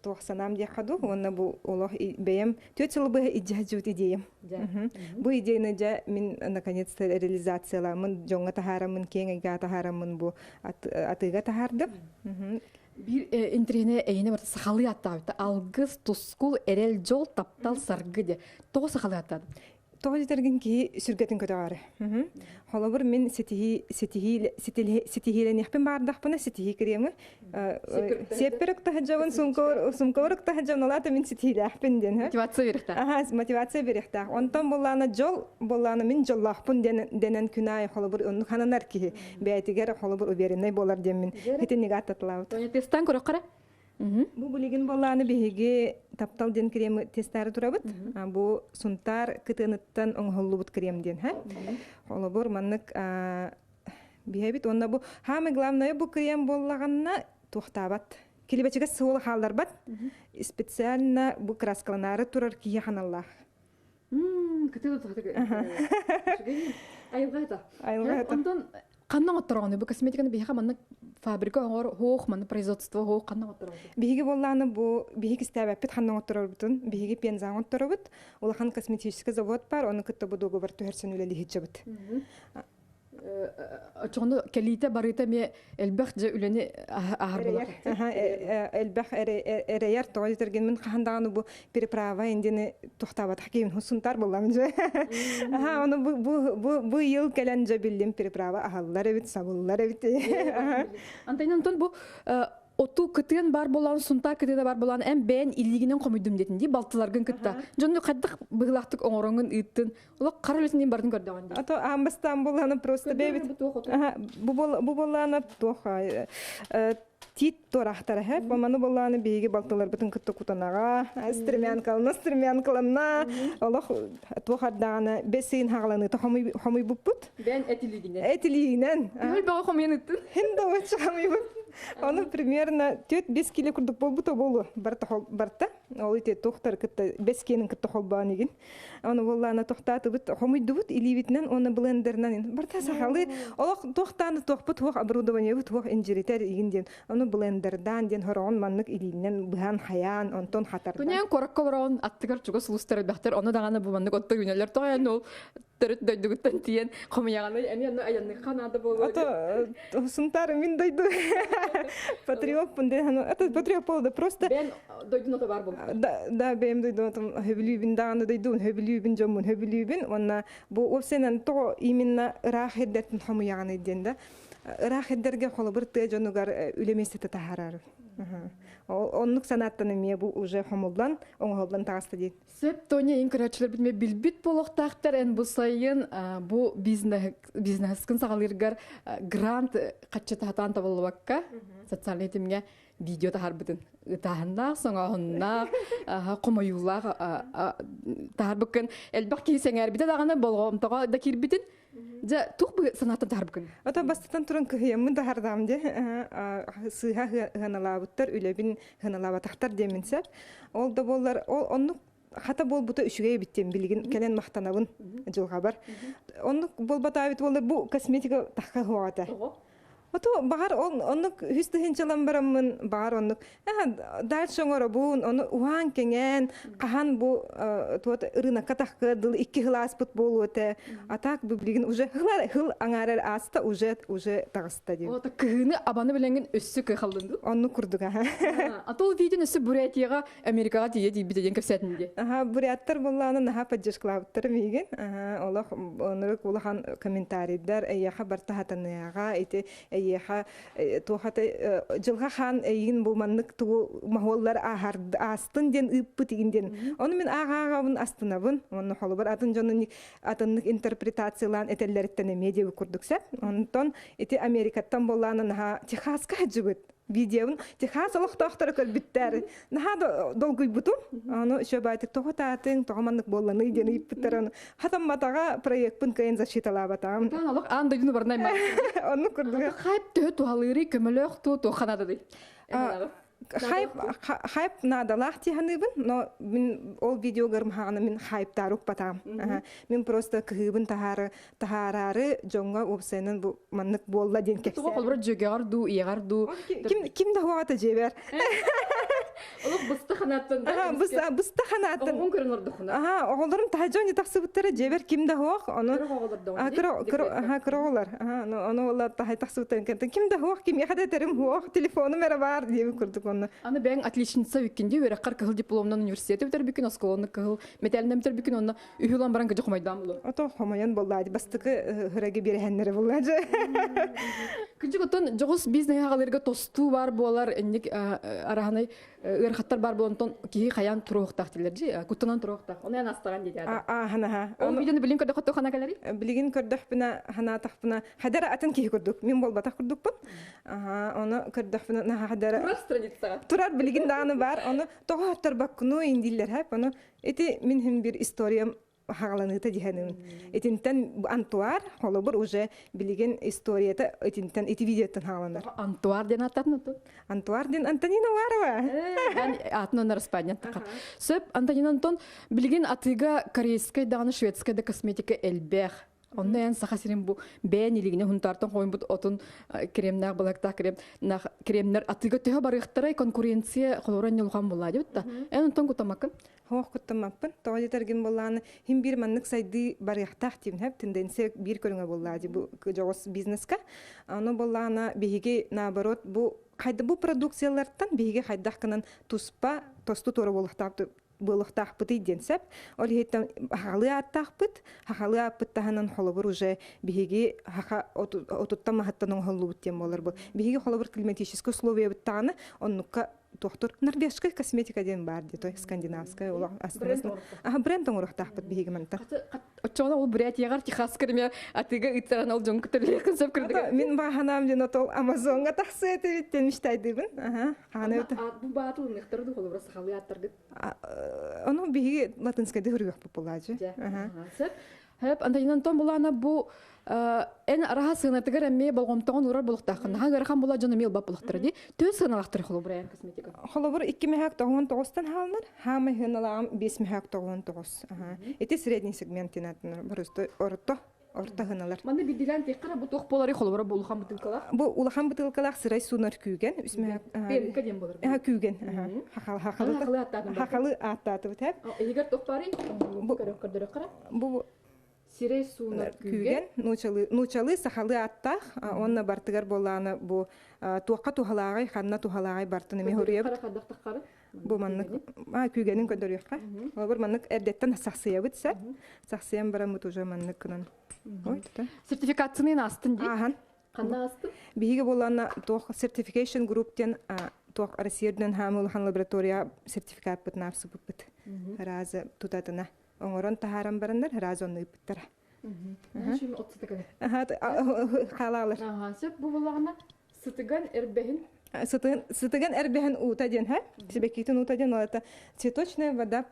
Speaker 13: туох санаам диэххэ дуу. Уонна бу олох бэйэм түөрт сыл быһа иддьэһдьибит идеям. Бу идеяны дьэ мин наконец-то реализацияламмын, дьоҥҥо таһаараммын, киэҥ эйгэҕэ таһаараммын бу атыыга таһаардым.
Speaker 12: Биир интириэһинэй эйиэнэ барыта сахалыы ааттаабыта. Алгыс, тускул, эрэл, дьол, таптал, саргы диye. Тоҕо сахалыы ааттаатым?
Speaker 13: Тоҕо дэтэргин киһи сүргэтин көтөҕөөрү. Холобур, мин ситиһии, ситиһии, ситиһиилэниэхпин баардахпына ситиһии кремы сиэппэр ыктаһыдьабын, сумка ыктаһыдьабын, ол аата мин ситиһиилээхпин диэн.
Speaker 12: Мотивация берехтаах.
Speaker 13: Аха, мотивация берехтаах. Онтон буллаана дьол, буллаана мин дьоллоохпун диэн дэнэн күн аайы холобур оннук хананар киһи. Бэйэтигэр холобур увереннай буолар диэммин итинник ааттатылаабыт.
Speaker 12: Тестан көрөххөрө?
Speaker 13: Бу билигин буоллааны биһиги таптал диэн креми тестаары турабыт. Бу сунтаар кытыаныттан оҥоһуллубут крем диэн. Холобур, маннык биһэбит. Уонна бу самое главное бу крем буоллаҕына туохтаабат. Килибэчигэ суола хаалларбат. Специально бу краскаланаары турар киһи ханаллаах.
Speaker 12: Кытыы Айылҕа Айылҕа Онтон ханна оҥоттороҕуну бу косметиканы биһиэхэ маннык фабрика оҥор хоох маннык производство хоох ханна оҥоттороҕун
Speaker 13: Биһиги буоллааны бу биһиги кистээбэппит ханна оҥотторорбутун биһиги Пензаҕа оҥотторобут улахан косметический завод бар ону кытта бу договор түһэрсэн үлэлиһиччэбит
Speaker 12: Очоҕуну кэлиитэ барыыта эмиэ элбэх дьэ үлэни аһар буолар.
Speaker 13: Элбэх эрэйэр тоҕо диэтэргин мин хаһан даҕаны бу переправа индини тохтаабатах киһим сунтаар буоллам дьэ. Аха ону бу бу бу бу йыл кэлэн дьэ биллим переправа аһаллар эбит сабыллар эбит.
Speaker 12: Антон Антон бу оту кытыан бар болан сунтаа кытыана бар болан эн бэйэн илиигинэн хомуйдум диэтин дии балтыларгын кытта дьонну хайдах быһыылаахтык оҥороҥун ыыттын олох хара үлэтин бардын көрдөҕүн дии
Speaker 13: А то аан бастаан буоллаана просто бэйэбит бу бу буоллаана туох тиит туораахтара һэ маны буоллаана биһиги балтыларбытын кытта кутанаҕа стремянкалана стремянкаланна олох туох ардаҕана бэс ыйын хаҕаланыыта хомуйбуппут
Speaker 12: бэйэн этилиигинэн
Speaker 13: этилиигинэн
Speaker 12: Күөл бөҕө хомуйан ыттын
Speaker 13: хин да хомуйбут Ону примерно 4-5 кило курдук буолбута буолуо барта барта. Ол ити туохтар кытта бэс киэнин кытта холбоон игин. Ону буоллаана тохтаатыбыт, хомуйдубут илиибитинэн уонна блендеринэн барта сахалыы олох туохтааны туохпут туох оборудованиебыт туох инжиритер игин диэн. Ону блендердаан диэн хороҕун маннык илиинэн быһан хайаан, онтон хатардан.
Speaker 12: Тунян куоракка олороон аттыгар чугас улуустар элбэхтэр, ону даҕаны бу маннык отто үүнэллэр. Тоҕо эн ол төрүт дойдугуттан тиийэн хомуйаҕыный эмиэ онно айанныхха наада буолуо.
Speaker 13: Ото Сунтаар мин дойду патриоппун диэн это патриот буолда просто
Speaker 12: Бэйэн дойдун ото баар буолбута.
Speaker 13: Да, да бэйэм дойдум отум хөбүлүүбүн даҕаны дойдубун хөбүлүүбүн дьоммун хөбүлүүбүн уонна бу уопсайынан тоҕо именно ыраах сирдэртэн хомуйаҕыный диэн да ыраах сирдэргэ холобур тыа дьонугар үлэ миэстэтэ таһаарар. Оннук санааттан эмиэ бу уже хомуллан, оҥоһуллан таҕыста диэн.
Speaker 12: Сөп, Тоня, ин көрөөччүлэрбит эмиэ билбит буолуохтаахтар. Эн бу сайын бу бизнескын саҕалыыргар грант хаччы таһатаан табыллыбакка социальнай тимҥэ видео таһаарбытын ытааһыннаах, соҥооһуннаах, хомойуулаах таһаарбыккын элбэх киһи сэҥээрбитэ даҕаны болҕомтоҕо да киирбитин Дьэ, туох бу санааттан таһаарбыккын?
Speaker 13: Ото бастатан туран кыһыйаммын таһаардаам дьэ. Сыыһа ыһаналаабыттар, үлэбин ыһаналаабатахтар диэммин сөп. Ол да буоллар, ол оннук хата буолбута үчүгэй эбит диэн билигин кэлэн махтанабын дьылҕабар. Оннук буолбатаабыт буоллар бу косметика тахха хуоҕата. Ото баҕар ол оннук үс тыһыынчалан бараммын баҕар оннук дальше оҥоробун ону уһаан кэҥээн хаһан бу туот ырыынакка тахкыа дылы икки сыл ааспыт буолуо этэ а так бу билигин уже хыл аҥаарар ааста уже уже таҕыста диэн.
Speaker 12: Ото кыһыны абаны билэҥин өссө кыахаллын дуу?
Speaker 13: Оннук курдук аха.
Speaker 12: А то видеоны өссө Бурятияҕа Америкаҕа тиийэ тиийбитэ диэн кэпсээтин дии.
Speaker 13: Аха, буряттар буоллаҕына наһаа поддержкалаабыттар миигин. Аха, олох оннук улахан комментарийдар эйиэхэ барта хатаныаҕа, ити эйиэхэ туохата дьылҕа хаан эйигин бу маннык тугу моһуоллар аастын диэн ыыппыт игин диэн. Ону мин ааҕа-ааҕабын астынабын. Онно холобур атын дьонун атыннык интерпретациялаан этэллэриттэн эмиэ диэбит курдук сөп. Онтон ити Америкаттан буоллаҕына наһаа Техаска сылдьыбыт видеобун Техас олохтоохторо көрбүттэр. Наһаа долгуйбутум. Ону еще баайтык тоҕо таатыҥ, тоҕо маннык буолланый диэн ыйыппыттар. Ону хатамматаҕа проекпын кыайан защиталаабатаҕым.
Speaker 12: Таан олох аан дойдуну барнай
Speaker 13: Оннук курдук.
Speaker 12: Хайп төһө туһалыырый, көмөлөөх туу туохха наададый?
Speaker 13: Хайп хайп наадалаах дии саныыбын, но мин ол видеогар хаҕана мин хайптаары укпатаам. Мин просто кыһыыбын таһаары таһаараары дьоҥҥо уопсайынан бу маннык буолла диэн кэпсээ.
Speaker 12: Туга холбура дьүөгэҕэр дуу, ийэҕэр дуу.
Speaker 13: Ким ким да хуаҕата дьиэбэр.
Speaker 12: Олох быста ханааттан
Speaker 13: да. Быста быста ханааттан.
Speaker 12: Оҕоҥ көрөн олордохуна.
Speaker 13: Аха, оҕолорум таһдьон тахсыбыттара дьиэбэр ким да хуох. Ону
Speaker 12: Кыра оҕолор да.
Speaker 13: Кыра кыра аха кыра оҕолор. Аха, ону ола таһай тахсыбыттарын кэнтэн ким да хуох, кимиэхэ да этерим хуох, телефонум эрэ баар диэбит курдук онно.
Speaker 12: Аны бэйэҥ отличница бүккүн дии үөрэххэр кыһыл дипломнан университеты бүтэрбиккин, оскуоланы кыһыл мэтээлинэн бүтэрбиккин, онно үһүлан баран кыдьы хомойдаан булу.
Speaker 13: Ото хомойон боллаады бастакы хыраги биэрэһэннэре буллаады.
Speaker 12: Кыдьык оттон дьоҕус бизнеһи хагалырга тостуу бар буолар инник араһанай ыарахаттар бар буолан киһи хайаан туруохтаах дилер жи куттанан туруохтаах. Оны эн астаган диэти ада.
Speaker 13: Ааһанаха.
Speaker 12: Ол видеоны билин көрдөхөттө хана кэлери?
Speaker 13: Билигин көрдөхпүнэ ханаатахпына хадара атын киһи курдук. Мин болбатах курдукпун. Аха, оны көрдөхпүнэ наха хадара.
Speaker 12: Турар страницаға.
Speaker 13: Турар билигин даҕаны бар. Оны тоҕо хаттарбаккыну индиллер хэп. Оны Ити мин хин бир историям хагаланыыта диһэним. Итинтэн Антуар холобур уже билигин историята итинтэн ити видеоттан хагаланар.
Speaker 12: Антуар диэн аттатын оту?
Speaker 13: Антуар диэн Антонина Уарова.
Speaker 12: Атын оннар Испания Сөп, Антонина Антон, билигин атыыга корейскай даҕаны шведскай да косметика элбэх. Онно эн Саха сирин бу бэйэн илигине хунтаартан хойбут отун кремнээх былактаах крем кремнэр атыыга төһө барыахтарай конкуренция холорон ньулхан булаа дебит да. Эн онтон кутамаккын?
Speaker 13: Хоох куттаммаппын. Тоҕо диэтэргин буоллааны хим биир маннык сайдыы барыахтаах диим хэп тенденция биир көрүҥэ буоллаа ди бу дьоҕус бизнеска. Ону буоллаана биһиги наоборот бу хайда бу продукциялартан биһиги хайдах гынан туспа тосту туора буолуохтаах буолуохтаахпытый диэн сөп. Ол иһиттэн хахалыы ааттаахпыт. Хахалыы ааппыт таһынан холобур уже биһиги хаха отуттан маһыттан оҥоһуллубут диэн буолар бу. Биһиги холобур климатическай условиябыт даҕаны оннукка туохтур норвежская косметика диэн баар дии той скандинавская олох аха бренд оҥоруохтаахпыт биһиги манта
Speaker 12: Оччоҕуна ол Бурятияҕар Техаска эмиэ атыыга ыыттаран ол дьон көтөрлүөххүн сөп курдук.
Speaker 13: Мин бааһанаам диэн отол Амазоҥҥа тахсыа этибит диэн мечтайдыыбын. Аха. Хаана
Speaker 12: Бу баатыл ынныктары ду холобура сахалыы аттаргыт.
Speaker 13: Ону биһиги латинскайды хөрүөхпүт булаачы.
Speaker 12: Сөп. Хөп, Антонина Антон булаана бу эн араха сыанатыгар эмиэ болҕомтоҕун уурар булуктааххын. Наһаа ыарахан була дьон эмиэ ылбат булуктара дии. Төө сыаналаахтар холобура эн косметика.
Speaker 13: Холобур 2 мөһөөк 99-тан хаалынар, хаамай сыаналааҕым 5 мөһөөк 99. Ити средний сегмент диэн ааттанар. Просто орто. Орто хыналар.
Speaker 12: Манна бидилен теккара бу туох болары холобура бу улахан бутылкалаах.
Speaker 13: Бу улахан бутылкалаах сырай суунар күүгэн.
Speaker 12: Пенка диэн болар.
Speaker 13: Күүгэн. Хахалы Хахалы ааттаатыбыт.
Speaker 12: Эһигер туох бары? Бу көрдөрө кара.
Speaker 13: Бу
Speaker 12: сирэй суунар
Speaker 13: күүгэн нуучалыы сахалыы ааттаах уонна бартыгар буоллаана бу туохха туһалааҕый ханна туһалааҕый бартын эмиэ хоруйабыт бу маннык күүгэнин көрдөрүөххэ олобур маннык эрдэттэн сахсыйабыт сэ сахсыйан бараммыт уже маннык гынан
Speaker 12: сертификацияны астын дии
Speaker 13: аахан
Speaker 12: ханна астын
Speaker 13: биһиги буоллаана туох certification group диэн туох Россия үрдүнэн хаамы улахан лаборатория сертификатпытын аапсыбыппыт разы тутатына оҥорон таһааран бараннар ыраас онну ыыппыттара. Хаалаалар.
Speaker 12: Сөп бу булаҕына сытыган эрбэһин
Speaker 13: Сытыган эрбэһин уута диэн, ха? Сибэккитин уута диэн, ол это цветочная вода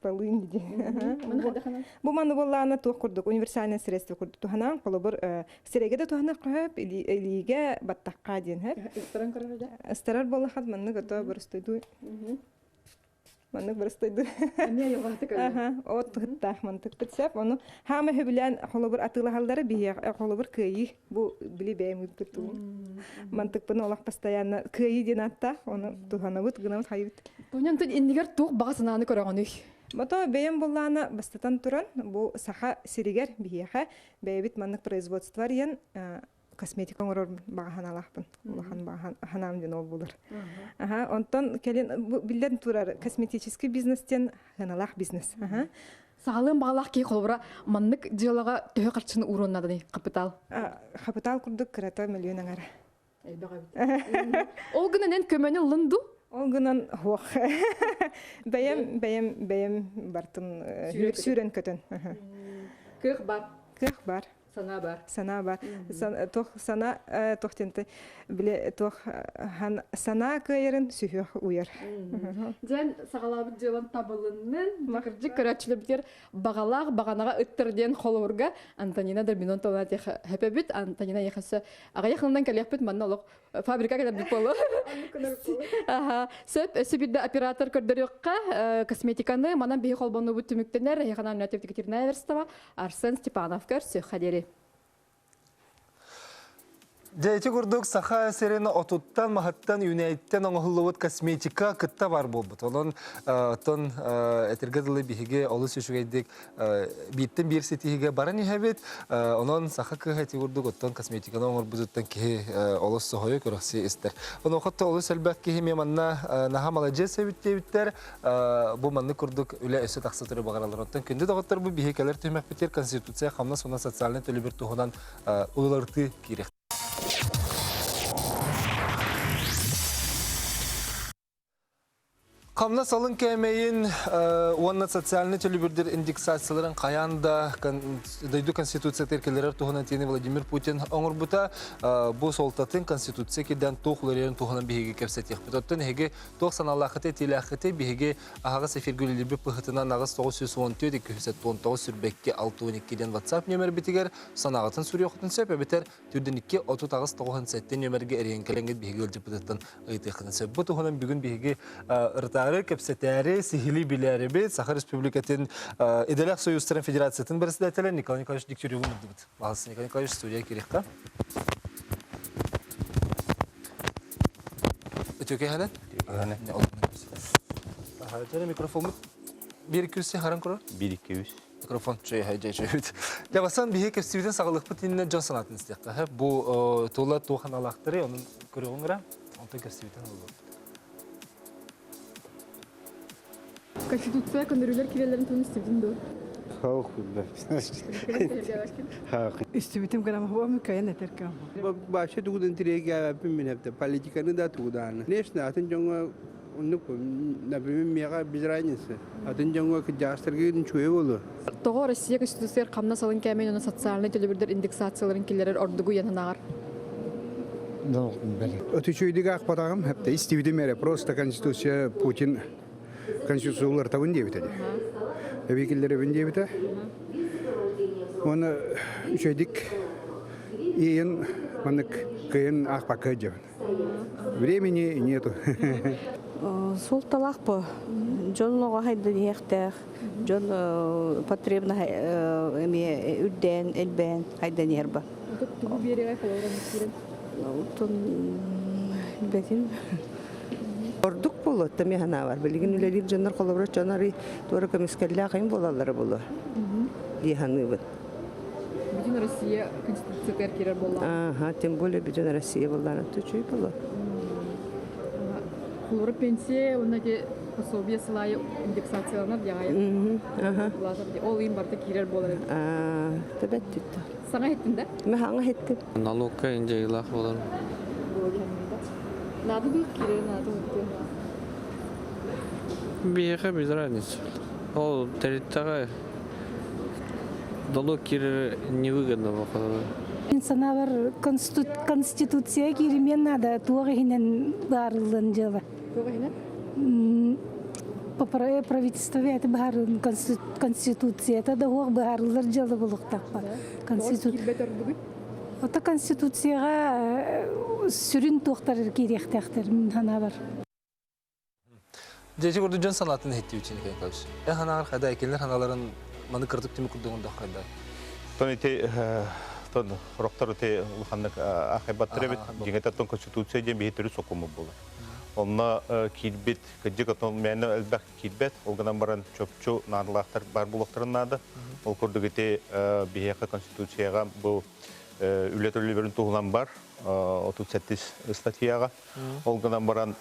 Speaker 13: полынь диэн. Бу маны буоллаана туох курдук универсальное средство курдук туһанаан, холобур сирэйгэ да туһаныах хөп, илиигэ баттахха диэн, ха?
Speaker 12: Ыстаран көрөр да?
Speaker 13: Ыстарар буоллахат маннык ото боростойдуу Маннык барыстайдыр.
Speaker 12: Эмиэ айылҕаһыты көрөр.
Speaker 13: Аха, от туһуттаах мантыкпыт сөп. Ону хаама сөбүлээн холобур атыылаһаллара биһиэх холобур кыайыы. Бу били бэйэм ыыппыт тугум. Мантыкпын олох постоянно кыайыы диэн ааттаах. Ону туһанабыт, гынабыт, хайыбыт.
Speaker 12: Тоньон тут иннигэр туох баҕа санааны көрөҕүнүй?
Speaker 13: Мото бэйэм буллаана бастатан туран бу саха сиригэр биһиэхэ бэйэбит маннык производство арыйан косметика оҥорор баҕа санаалаахпын. Улахан баҕа санаам диэн ол булар. Аха, онтон кэлин биллэн турар косметический бизнес диэн сыаналаах бизнес. Аха.
Speaker 12: Саҕалыан баҕалаах киһи холобура маннык дьыалаҕа төһө харчыны ууруон нааданы капитал?
Speaker 13: Капитал курдук кырата миллион аҥара.
Speaker 12: Элбэх эбит. Ол гынан эн көмөнү ыллын ду?
Speaker 13: Ол гынан хуох. Бэйэм бэйэм бэйэм бартын сүүрэн көтөн.
Speaker 12: Кыах бар.
Speaker 13: Кыах бар.
Speaker 12: Санаа бар.
Speaker 13: Санаа бар. Туох сана туох диэнтэй биле туох санаа кыайарын сүһүөх уйар.
Speaker 12: Дьэн саҕалаабыт дьыалан табылыннын, кырдьык көрөөччүлэрбитигэр баҕалаах баҕанаҕа ыттар диэн холобурга Антонина Дорбинон тылына хэпэбит. Антонина ехасы аҕыйах ылынан кэлиэхпит манна олох фабрика кэлэрбит буолуо. Аха, сөп, өссө биирдэ оператор көрдөрүөххэ косметиканы манан биһи холбонуубут түмүктэнэр. Эһиэхэ Екатерина Эверстова, Арсен Степанов көрсүөххэ диэри.
Speaker 1: Дьэ ити курдук Саха сирин отуттан, маһыттан, үүнээйиттэн оҥоһуллубут косметика кытта бар буолбут. Онон оттон этэргэ дылы биһиги олус үчүгэйдик бииртэн биир ситиһиигэ баран иһэбит. Онон саха кыыһа ити курдук оттон косметиканы оҥорбутуттан киһи олус соһуйа көрөхсүйэ истэр. Онуоха олус элбэх киһи эмиэ манна наһаа маладьыас эбит диэбиттэр. Бу маннык курдук үлэ өссө тахса турар баҕараллар. Оттон күндү доҕоттор бу биһи кэлэр түһүмэхпитигэр Конституция хамнас уонна социальнай төлөбүр туһунан уларытыы киириэх. Хамнас алын кээмэйин уонна социальнай төлөбүрдэр индексацияларын хайаан да дойду Конституциятыгар киллэрэр туһунан этиини Владимир Путин оҥорбута. Бу суолтатын Конституция кирдээн туох уларыйарын туһунан биһиги кэпсэтиэхпит. Оттон эһиги туох санаалааххытый, этиилээххитий биһиги аһаҕас эфиргэ үлэлиирбит быһыытынан аҕыс 914 219 сүрбэкки 62 диэн WhatsApp нүөмэрбитигэр санааҕытын суруйуоххутун сөп эбэтэр түрдэн 2 38 97 нүөмэргэ эрийэн кэлэҥҥит биһиги ыалдьыппытыттан ыйытыаххытын сөп. Бу туһунан бүгүн биһиги ырытаары, кэпсэтээри, сиһилии билээрибит Саха Республикатын Идэлээх Союзтарын Федерациятын председателэ Николай Николаевич Дегтяреву мурдубут. Баһылыс Николай Николаевич студия кириэххэ. Үтүөкэһэнэн? Үтүөкэһэнэн. Микрофоммут бир күс харан көрөр?
Speaker 14: Бир 2 үс.
Speaker 1: Микрофон чөй дьэ чөйүт. Дьэ басан биһи кэпсибитин саҕалыхпыт иннинэ дьон санаатын истиэххэ. Бу тула туох аналаахтары онун көрүөҕүҥ эрэ. Онтон кэпсибитин ыллыбыт.
Speaker 12: Конституция көнөрүүлэр кирэлэрин туһун истибитин дуо?
Speaker 15: Хаух
Speaker 16: Истибитим гынан хуам кайын этер кам.
Speaker 15: Вообще тугудан тиреге мин политиканы да тугудааны. Конечно, атын дьоҥҥо оннук, например, миэхэ без разницы. Атын дьоҥҥо кырдьаҕастарга үчүгэй буолуо.
Speaker 12: Тоҕо Россия Конституциятыгар хамнас алын кээмэйин уонна социальнай төлөбүрдэр индексацияларын киллэрэр ордугу ыйанан
Speaker 15: Үчүгэйдик аахпатаҕым, хэптэ истибитим эрэ. Просто Конституция Путин Конституция уларытабын диэбитэ дии. Эбии киллэрэбин диэбитэ. Уонна үчүгэйдик иэйэн маннык кыайан аахпакка сылдьабын. Времени нету.
Speaker 14: Суолталаах бу. Дьон оҕо хайдан иһиэхтээх, дьон потребность эмиэ үрдээн, элбээн хайдан иһэр ба.
Speaker 12: Тугу биэриэҕэй холобура киирэн?
Speaker 14: Оттон билбэтим.
Speaker 17: Ордук буолуо мин санаабар. Билигин үлэлиир дьоннор холобура дьон арый туора көмүскэллээх им буолаллара буолуо дии саныыбын.
Speaker 12: Бүтүн Россия Конституциятыгар киирэр буоллаҕа.
Speaker 17: Ага, тем более бүтүн Россия буоллаҕына үчүгэй буолуо.
Speaker 12: Холобура пенсия уонна ити пособие сылайы индексацияланар диэҕэ. Ол иин барыта киирэр буолар эбит.
Speaker 17: Тэбэт түттэ.
Speaker 12: Саҥа иһиттин да?
Speaker 17: Мен саҥа иһиттим.
Speaker 18: Налогка индейилаах буолар.
Speaker 12: Наада дуо киирэр наада уттуо.
Speaker 18: Биһиэхэ без разницы. Ол тэрилтэҕэ налог киирэрэ невыгодно походу.
Speaker 19: Мин санаабар Конституция кииримиэн наада туох иһинэн баарыллан дьыала.
Speaker 12: Туох иһинэн?
Speaker 19: Правительство бэйэтэ быһаарылын Конституцията да уох быһаарыллар дьыала булуктахпа.
Speaker 12: Конституция.
Speaker 19: Ото Конституцияҕа сүрүн туохтар киириэхтээхтэр мин санаабар.
Speaker 1: Дьэ курдук дьон санаатын иһиттии үчүн кэн көс. Эн ханаҕар хайда экилер ханаларын маны кырдык түмүк курдугун хайда.
Speaker 20: Тон ити тон роктор ити улаханнык ахайбаттар эбит. Дьиҥэтэ тон конституция диэн биһи төрүт сокуоммут буолар. Онно киирбит кырдьык отон мээнэ элбэх киирбэт. Ол гынан баран чопчу наадалаахтар баар буолуохтарын наада. Ол курдук ити биһиэхэ конституцияҕа бу үлэ төлөбүрүн туһунан бар 37 статьяҕа. Ол гынан баран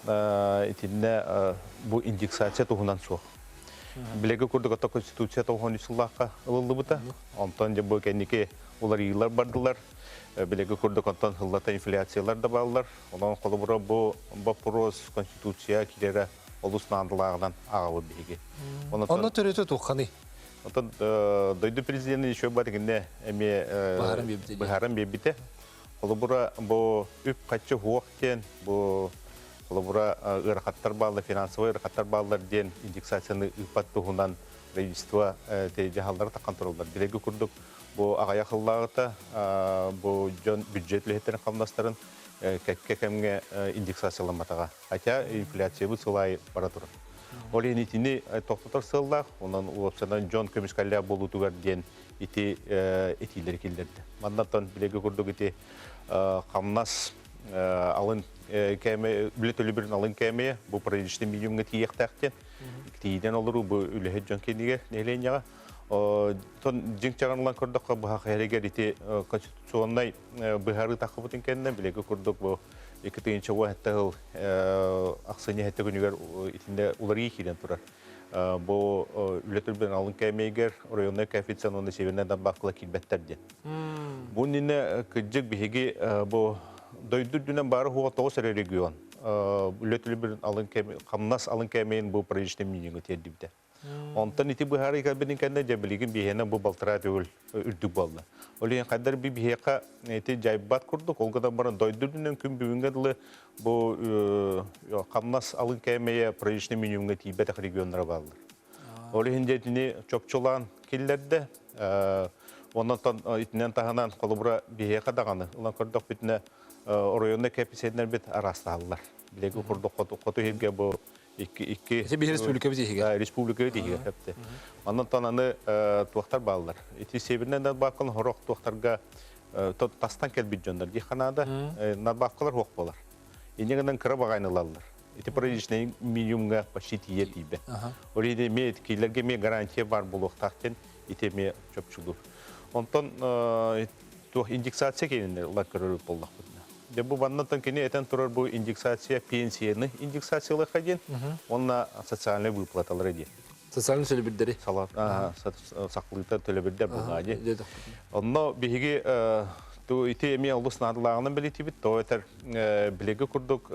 Speaker 20: итиннэ бу индексация туһунан суох. Билеги курдук ото Конституция 93 сыллаахха ылыллыбыта. Онтон дьэ бу кэнники уларыйыылар бардылар. Билеги курдук онтон сыллата инфляциялар да бааллар. Онон холобура бу боппуруос Конституция киирэрэ олус наадалааҕынан ааҕабыт биһиги.
Speaker 1: Онно төрүтэ туохханый?
Speaker 20: Онтон дойду президенин еще бар эмиэ быһааран биэрбитэ. Холобура, бу үп-харчы суох диэн, бу холобура ыарахаттар бааллар, финансовай ыарахаттар бааллар диэн индексацияны ыыппат туһунан правительство дьаһаллара таххан тураллар. Билеги курдук бу аҕыйах сыллааҕыта бу дьон бюджет үлэһиттэрин хамнастарын кэккэ кэмҥэ индексацияламматаҕа. Хотя инфляциябыт сыл аайы бара турар. Ол иһин итини тохтотор сыаллаах, онон уопсанан дьон көмүскэллээх буолуутугар диэн ити этиилэри киллэрдэ. Маннаттан билеги курдук ити хамнас алын кээмэ үлэ төлөбүрүн алын кээмэйэ бу приличный минимумҥа тиийиэхтээх диэн тиийинэн олоруу бу үлэһит дьон кэннигэр нэһилиэнньэҕэ тон дьиҥ чаҕынылан көрдөххө быһах эригэр ити конституционнай быһаарыы таххыбытын кэннэ билеги курдук бу 2017 сыл ахсынньы сэттэ күнүгэр итиннэ уларыйыы киирэн турар. Бу үлэ түрбэн алын кээмэйгэр районный коэффициент уонна северная добавкала киирбэттэр диэн. Бу иннинэ кырдьык биһиги бу дойду үрдүнэн бары хуга тоҕус эрэ регион үлэ төлөбүрүн алын хамнас алын кээмэйин бу приличный минимумҥа тиэрдибитэ. Онтон ити быһаарыы кэлбитин кэннэ дьэ билигин биһиэнэ бу балтараа төгүл үрдүк буолла. Ол иһин хайдар би биһиэхэ ити дьайбат курдук, ол гынан баран дойду үрдүнэн күн бүгүҥҥэ дылы бу хамнас алын кээмэйэ приличный минимумҥа тиийбэтэх регионнара бааллар. Ол иһин дьэ итини чопчулаан киллэрдэ. Онон итинэн таһынан холобура биһиэхэ даҕаны ылан көрдөхпүтүнэ оройуонна кэписиэннэрбит араастаһаллар. Билеги курдук хоту иһиргэ бу икки икки
Speaker 1: Ити биһи республикабыт иһигэр.
Speaker 20: Республика иһигэр хэпте. Онон аны туохтар бааллар. Ити севернэй надбавканы хорох туохтарга тастан кэлбит дьоннор дии ханаада надбавкалар хуох буолар. Инне гынан кыра багайны ылаллар. Ити приличный минимумга почти тиийэ тиийбэт. Ол иһин эмиэ киилэргэ эмиэ гарантия бар буолуохтаах диэн ити эмиэ чопчулуур. Онтон туох индексация киининэ ылар көрөр буоллахпытына. Дьэ бу маннаттан кини этэн турар бу индексация пенсияны индексациялыахха диэн уонна социальнай выплаталары диэн.
Speaker 1: Социальный төлөбүрдэри.
Speaker 20: Сахалыыта төлөбүрдэр буолаа дии. Онно биһиги ити эмиэ олус наадалааҕынан бэлиэтиибит. Тоҕо этэр билиги курдук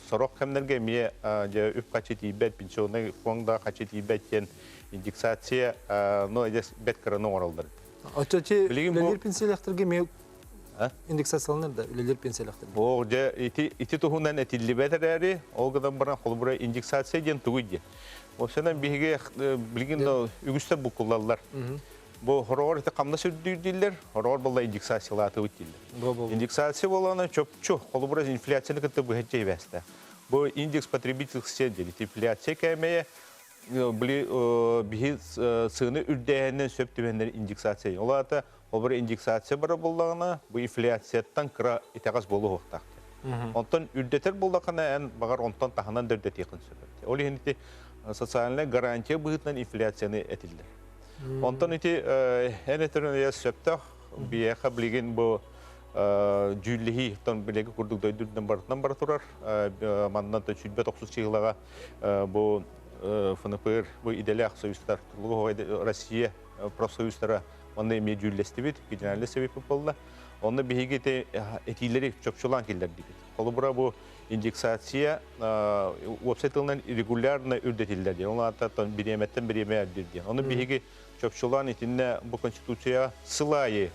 Speaker 20: сорох кэмнэргэ эмиэ дьэ үп-харчы тиийбэт, пенсионный фонда харчы тиийбэт диэн индексация ну бэт кыраны оҥороллор.
Speaker 1: Оччо үлэлиир пенсиялаахтарга эмиэ индексацияланар да үлэлиир пенсиялаахтарга.
Speaker 20: Оо, дьэ ити ити туһунан этиллибэт эрээри, ол гынан баран холобура индексация диэн тугуй диэн. Осенан биһиги билигин да үгүстэр буккуллаллар. Бу хороҕор ити хамнас үрдүүр дииллэр, хороҕор буолла индексациялаатыбыт дииллэр. Индексация буолана чопчу, холобура инфляцияны кытта быһаччы ибээстээх. Бу индекс потребительских цен диэн инфляция кээмэйэ били биһи сыаны үрдээһинэн сөп түбэһиннэр индексация. Ол аата ол бір индексация бара буоллаҕына бу инфляцияттан кыра итэҕэс буолуохтаах. Онтон үрдэтэр буоллахына эн баҕар онтон таһынан да үрдэтиэххин сөп. Ол иһин ити социальная гарантия быһыытынан инфляцияны этиллэр. Онтон ити эн этэрин сөптөөх биһиэхэ билигин бу дьүүллэһии тон билиги курдук дойду үрдүнэн барытынан бара турар. Манна 190 чыһылаҕа бу ФНПР бу идэлээх союзтар Россия профсоюзтара онно эмиэ дьүүллэстибит, федеральный совет буолла. Онно биһиги ити этиилэри чопчулаан киллэрдибит. Холобура бу индексация уопсай тылынан регулярно үрдэтиллэр диэн. Ол аата бириэмэттэн бириэмэ үрдүр диэн. Ону биһиги чопчулаан итиннэ бу конституция сыл аайы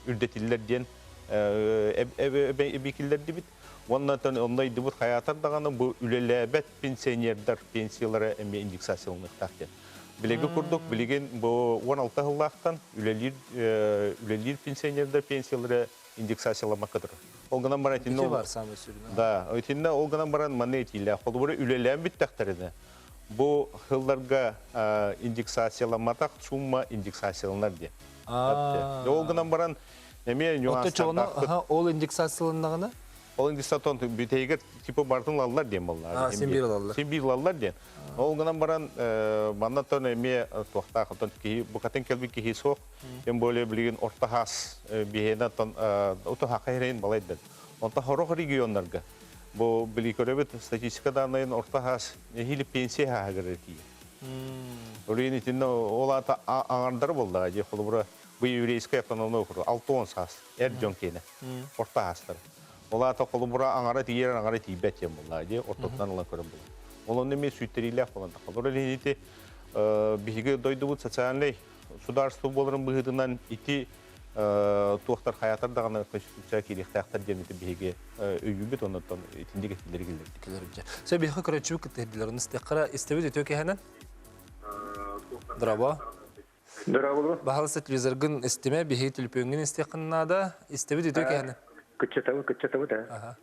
Speaker 20: үрдэтиллэр диэн эбии киллэрдибит. Уонна онно ыйдыбыт хайаатар даҕаны бу үлэлээбэт пенсионердар пенсиялара эмиэ индексацияланыахтаах диэн. Билиги курдук билигин бу 16 сыллаахтан үлэлиир үлэлиир пенсионердар пенсиялара индексацияламмакка турар. Ол гынан баран итиннэ
Speaker 1: бар самый сүрүнэ.
Speaker 20: Да, итиннэ ол гынан баран манна этиилээх. Холобура үлэлээн бүттэхтэринэ бу сылларга индексацияламматах сумма индексацияланар диэн. Ол гынан баран эмиэ нюанстардаахпыт.
Speaker 1: Ол индексацияланнаҕына?
Speaker 20: Ол индексацион бүтэйигэр типа бартын ылаллар диэн буолла.
Speaker 1: Син биир ылаллар.
Speaker 20: Син биир ылаллар диэн. Ол гынан баран манна тон эмиэ туохтаах отон киһи букатын кэлбит киһи суох. Тем более билигин орто хаас биһиэнэ тон ото хака херейин балайдан. Онто хорох регионнарга бу били көрөбүт статистика данныйын орто хаас нэһиилэ пенсия хааһыгар тиийэр. Олейин итиннэ ол аата аңардар буоллаҕа дии холобура бу еврейская автономная округ 60 саас эр дьон киэнэ орто хаастара. Ол аата холобура аҥара тиийэр аҥара тиийбэт диэн буоллаҕа дии ортотунан ылан көрөн буолар. Ол онно эмиэ сүттэриилээх буолан тахалар. Ол иһин ити биһиги дойдубут социальнай судаарство буоларын быһыытынан ити туохтар хайаатар даҕаны конституция киириэхтээхтэр диэн ити биһиги өйүүбүт оннуттан итинник этилэри киллэрдик.
Speaker 1: Сэ биһиги көрөччүбүт кытта иһдилэр. Оны истиэххэ истэбит үтүө киһэнэн. Драво.
Speaker 21: Драво.
Speaker 1: Баһалыста телевизоргын истиме, биһиги төлөпүөҥҥүн истиэххин наада. Истэбит үтүө киһэнэн.
Speaker 21: Кыччатабы, кыччатабы да. Ага.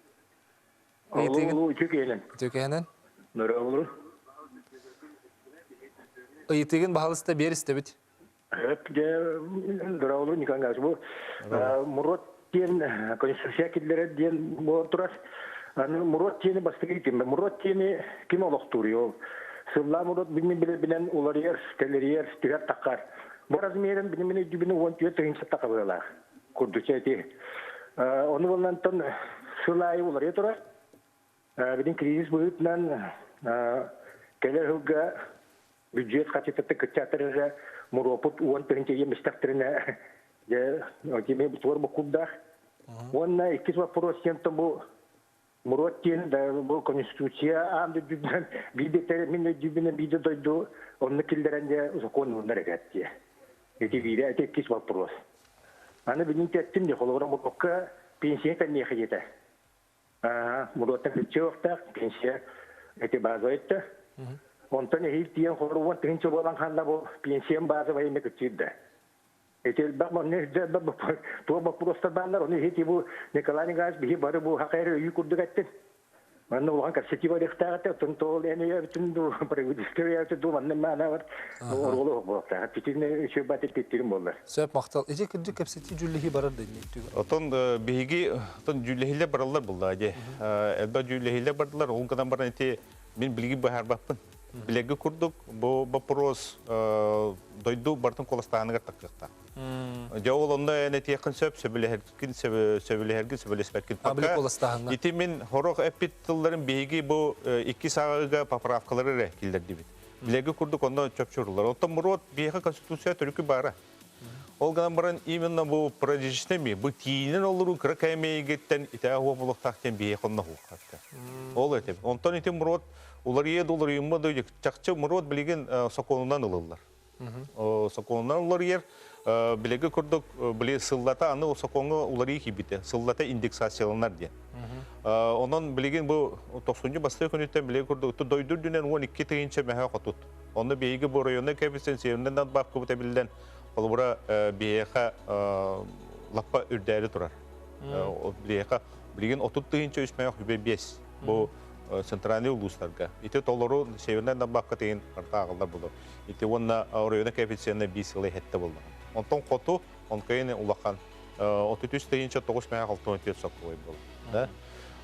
Speaker 21: Олу үтүө киһэнэн.
Speaker 1: Үтүө киһэнэн.
Speaker 21: Драво.
Speaker 1: Ыйытыгын баһалыста биэр истэбит.
Speaker 21: Драво Николаевич, бу Мурат диэн конституция киллэрэр диэн буолан турар. Аны Мурат диэни бастакы ким? Мурат диэни ким олохтууруй ол? Сыллаа Мурат билин билэн уларыйар, тэлэрийэр, түһэр таххар. Бу размерин билин мин өйдүүбүн 14 тыһыынча тахабыалаах курдук эти. Ону боллантан сыл аайы уларыйа турар. Билин кризис быһыытынан кэлэр сылга бюджет хачытыты кыччатыр муруопут 10 тыһыынча иэмистэхтэринэ дьэ тиме бутуор буккурдаах. Уонна иккис вопрос диэн бу Муруот диэн бу конституция аан дойдудан биирдэ мин өйдүүбүнэн биирдэ дойду онно киллэрэн дьэ закон ылынар эбээт диэ. Ити биирэ ити иккис вопрос. Аны билин теттим де холобура мурукка пенсия тэнниэхэ диэтэ. Муруоттан кыччыахтаах пенсия эти базовый да. Онтон эһиил тиийэн холобура 10 000 буолан хаалла бу пенсиям базовай эмэ кыччыыр да. Ити элбэх манна туох боппуруостар бааллар, ону иһити бу Николай Николаевич биһи бары бу хакайры өйүү курдук эттин. Манна улахан кэпсэтии барыахтаах этэ, оттон тоол эн өйөөбүтүн дуу, правительство өйөөбүтүн дуу, манна маана бар оруолу буолуохтаах. Бүтүн үчүгэй бат эппиттирим буоллар.
Speaker 1: Сөп махтал. Ити кырдьык кэпсэтии дьүүллэһии барар да
Speaker 20: Отон биһиги отон дьүүллэһиилэр бараллар булла дии. Элбэх дьүүллэһиилэр бардылар, ол гынан баран ити мин билиги быһаарбаппын. Билэргэ курдук, бу боппуруос дойду барытын куоластааһыныгар тахсыахтаах. Дьэ ол онно эн этиэххин сөп, сөбүлэһэргин, сөбүлэһэргин, сөбүлэспэккин.
Speaker 1: Пока
Speaker 20: ити мин хорох эппит тылларым биһиги бу икки сааҕыга поправкалары эрэ киллэрдибит. Билэргэ курдук онно чопчурулар. Оттон муруот биһиэхэ конституция төрүкү баара. Ол гынан баран именно бу проречный бу тиинин олоруу кыра кээмэйигиттэн итээ хуомулуктаах диэн биһиэхэ онно хуоххатта. Ол этим. Онтон ити муруот уларыйа да уларыйымма да чахчы муруот билигин сокуонунан ылыллар. Сокуонунан уларыйар билиги курдук били сыллата аны сокуоҥҥа уларыйыы киирбитэ. Сыллата индексацияланар диэн. Онон билигин бу тохсунньу бастакы күнүттэн билиги курдук дойду үрдүнэн 12 тыһыынча мөһө хотут. Онно биһиги бу районнай коэффициент севернай надбавкабыт эбиллэн, холобура биһиэхэ лаппа үрдээри турар. Биһиэхэ билигин 30 тыһыынча үс мөөх үбэ биэс. Бу центральный улуустарга. Ити толору северная надбавка тегин барта ағылдар болар. Ити уонна оройуна коэффициентна 5 сылы хетте болла. Онтон хоту, онкайын улахан 33 тыйынча 9 мә 64 соккой бол. Да?